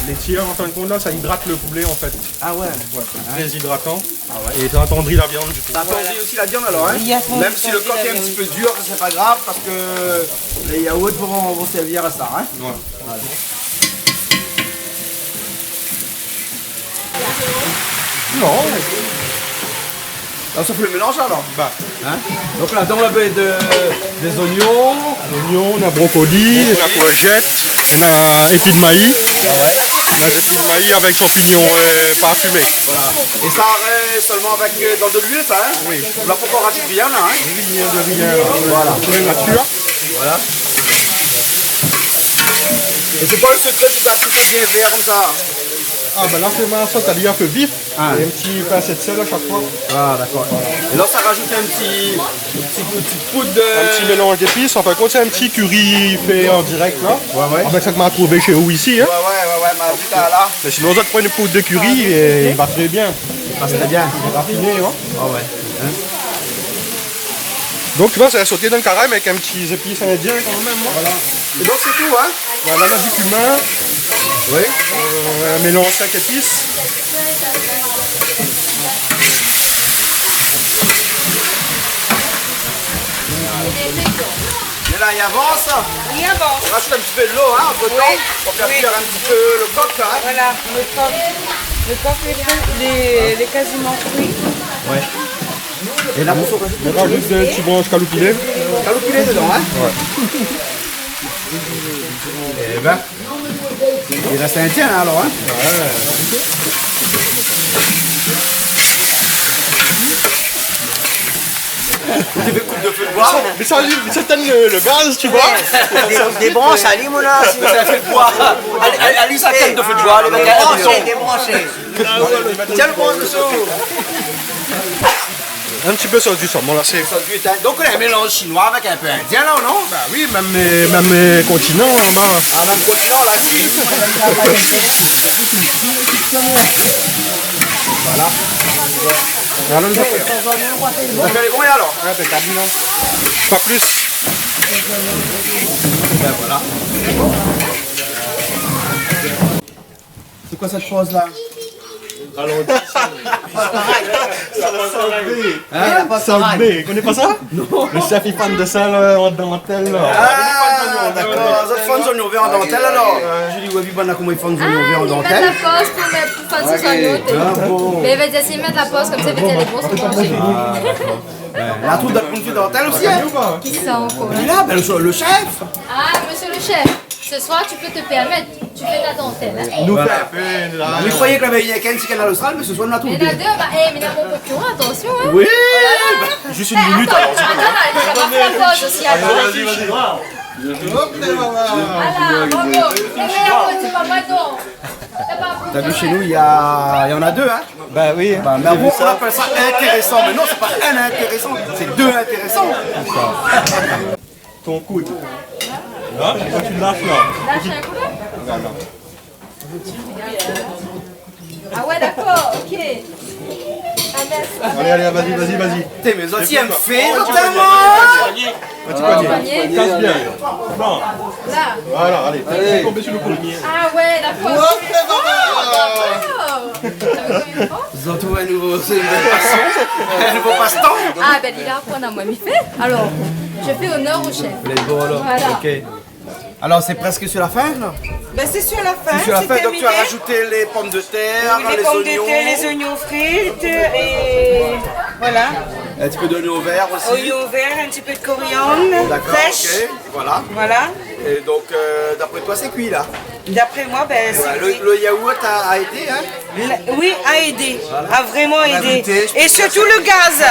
laitière, en fin de compte, là, ça hydrate le poulet, en fait. Ah ouais. Ouais, c'est, ah, très hydratant. Ah ouais. Et ça attendrit la viande, du coup. Ça attendrit aussi la viande, alors, hein. Voilà. Même si le coq est un petit peu dur, c'est pas grave parce que les yaourts vont, vont servir à ça, hein. Ouais. Voilà. Non. Là, ça fait le mélange, alors. Bah. Hein ? Donc là, dedans, on a de, des oignons. L'oignon, la brocoli, la courgette, la épi de maï. Ah ouais. La épi de maï avec champignons, euh, parfumés. Voilà. Et ça, euh, seulement avec, euh, dans de l'huile, ça, hein ? Oui. On n'a pas encore rajouté rien, là, hein ? Rien de rien, là. Voilà. Poulet nature. Voilà. Et c'est quoi le secret, c'est ça, tout ça bien vert comme ça ? Ah, ben là, c'est ma sauce, elle est un peu vif. Ah. Et un petit pincée de sel à chaque fois. Ah, d'accord. Et là, ça rajoute un petit, un petit, une petite poudre de... Un petit mélange d'épices. En fin de compte, c'est un petit curry fait en direct, là. Ouais, ouais. Avec ce que m'a trouvé chez vous ici, hein. Ouais, ouais, ouais, ouais, m'a vu ça, là. Mais sinon, ça te prend une poudre de curry et il va très bien. Ça, c'est bien. C'est raffiné, hein. Ah ouais. Hein ? Donc, tu vois, c'est sauté dans le carême avec un petit épice indien quand même, hein. Voilà. Et donc, c'est tout, hein ? Voilà, on a du cumin. Oui. Euh, un mélange cinq épices. Et là, il avance. Il avance. On rajoute un petit peu de l'eau, hein, entre-temps, oui, pour faire cuire un petit peu le coq, là, hein. Voilà, le coq. Le coq, il est, il est, il est quasiment cuit. Ouais. Et là, on rajoute des petits branches kaloupilé. Kaloupilé dedans, hein ? Ouais. Eh ben. I rès indien, la, alor, in ? Ouais. Ou té fé koup de fé d'boi ? Mé sa, li, sa i tinn le, le gaz, tu vois. Dé-, débransh ali, mon gars. Sé in fé d'boi. Alé, alé, alé, sa i tinn de fé d'boi, lé mèk. Débransh, débransh. Tiens le bon dessous. Un petit peu sur du saumon, là, c'est... Sur du thym. Donc, on a un mélange chinois avec un peu indien, là, non ? Bah oui, même, euh, même, euh, continent, là-bas. Ah, même continent, là, si. Voilà. Voilà, nous avons... Vous avez les bons, alors ? Impeccable, non ? Pas plus. Ben voilà. C'est quoi cette pose-là ? Alon di sa. Hein ? Sa, sa, sa, ou koné pa sa ? Non. Le chef, li fé in desen, la, an dantèl, la. Ah, d'accord. Zot i fé in zonion vèr an dantèl, alor. Zoli, oui, banna, koman i fé in zonion vèr an dantèl. Ah, li mèt la pos pou mèt, pou fé son zonion. Ah bon. Mé i vé dir, si li mèt la pos konmsa, i vé dir lé bon, sé manzé. Ah, d'accord. La trouv dan le fon dantèl osi, hein ? Ki sa ankor ? Li la, ben, le, le chef. Ah, monsieur le chef. Ce soir, tu peux te permettre. Tu fais ta dentelle, hein ? Nou fé in pé, la. Mé mi kroiyé ke lavé rienk inn si Kanal Austral, mé se soir nou la trouvé dé. Néna dé, ba, é, mé néna mon konkiran, atansion, hein. Oui. Oh la la. Juste une minute, alors, c'est tout, hein. Atann, atann, sa va fé la poz osi, atann. Vas-y, vas-y. Hop, lé mama. Voilà, bravo. É, mé sé pa mal, non. T'as vu, chez nous, il y a, il y en a deux, hein ? Bah oui. Bah, mais on, on appelle ça intéressant, mais non, c'est pas un intéressant, c'est deux intéressants. Ton coude. Là, quand tu lâches là. Lâche un coup là ? Regarde là. Ah ouais, d'accord, ok. Ah, merci. Allez, allez, vas-y, vas-y, vas-y. Putain, mais zot i èm fé, notamment. Vas-y, vas-y. Casse bien. Non. Là. Voilà, allez. Allez. Tombe sur le coude. Ah ouais, d'accord. Ouais, c'est pas mal. Oh, d'accord. Zot i trouv in nouvo, sé in nouvèl pasion, in nouvo pastan. Ah, ben, li la aprann amoin, mi fé. Alors, je fais honneur au chef. Lé bon, alors. Voilà. Ok. Alors, c'est presque sur la fin, là ? Ben, c'est sur la fin, c'est terminé. C'est sur la fin, donc tu as rajouté les pommes de terre, les oignons. Oui, les pommes de terre, les oignons frites et voilà. Un petit peu d'oignon vert aussi. Oignon vert, un petit peu de coriandre fraîche. D'accord, ok, voilà. Voilà. Et donc, euh, d'après toi, c'est cuit, là ? D'après moi, ben, c'est cuit. Ouais, le, le yaourt a, a aidé, hein ? Le, oui, a aidé. Voilà. A vraiment aidé. On a goûté, je peux dire ça. Et surtout le gaz.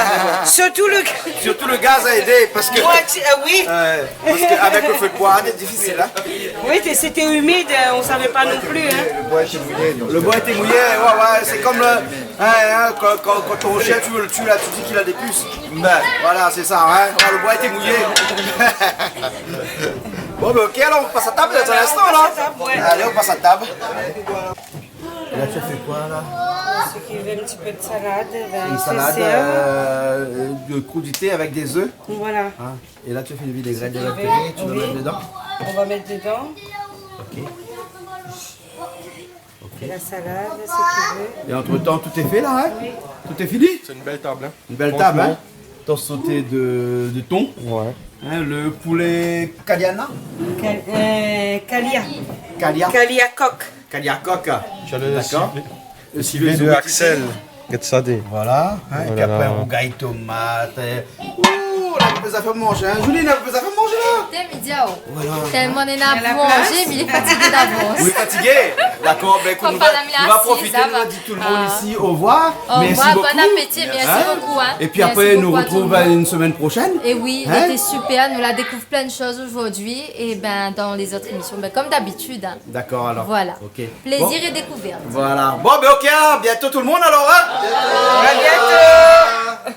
Surtout le... Surtout le gaz a aidé, parce que... Moi, tu, euh, oui. Ouais, parce que avec le feu de bois, c'est difficile, hein ? Oui, t'es, c'était humide, euh, on savait pas non plus, hein. Le bois était mouillé, donc. Le bois était mouillé, ouais, ouais, c'est comme le, hein, hein, quand, quand, quand ton chien, tu veux le tuer, là, tu dis qu'il a des puces. Ben. Voilà, c'est ça, hein. Ouais, le bois était mouillé. Bon, ben, ok, alors on passe à table dans un instant, là. On passe à table, ouais. Allez, on passe à table. Et là, tu as fait quoi, là ? Ceux qui veulent un petit peu de salade, ben, c'est ça. Une salade, euh, de crudités avec des œufs. Voilà. Hein ? Et là, tu as fait une vinaigrette de l'autre côté, tu vas mettre dedans ? On va mettre dedans. Ok. Ok. La salade, si tu veux. Et entre-temps, tout est fait, là, hein ? Oui. Tout est fini ? C'est une belle table, hein ? Une belle table, hein ? Franchement. Ton sauté de, de thon. Ouais. Hein, le poulet Kaliana ? Kal-, euh, Kalia. Kalia. Kalia coq. Kalia coq. D'accord. Tu as le civet, le civet de Axel. Gèt sa dé. Voilà, hein, et puis après, rougay tomat, euh, ouh, la, nou la fé manzé, hein. Julie, nou la fé manzé, la. Té, mi di aou. Voilà. Tèlman néna pou manzé, mé li lé fatigé davans. Oui, fatigué. D'accord, ben, écoute, on va, on va profiter, on va dire tout le monde ici au revoir. Au revoir, bon appétit, merci beaucoup, hein. Merci beaucoup à tout le monde. Et puis après, nous retrouvons une semaine prochaine. Et oui, il était super, nou la découvert plein de choses aujourd'hui, et ben, dans les autres émissions, ben, comme d'habitude, hein. D'accord, alors. Voilà. Ok. Plaisir et découverte. Voilà. Bon, ben, ok, à bientôt tout le monde, alors, hein. À bientôt.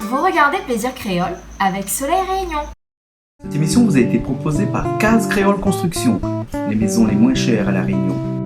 Vous regardez Plaisir Créole avec Soleil Réunion. Cette émission vous a été proposée par Case Créole Construction, les maisons les moins chères à La Réunion.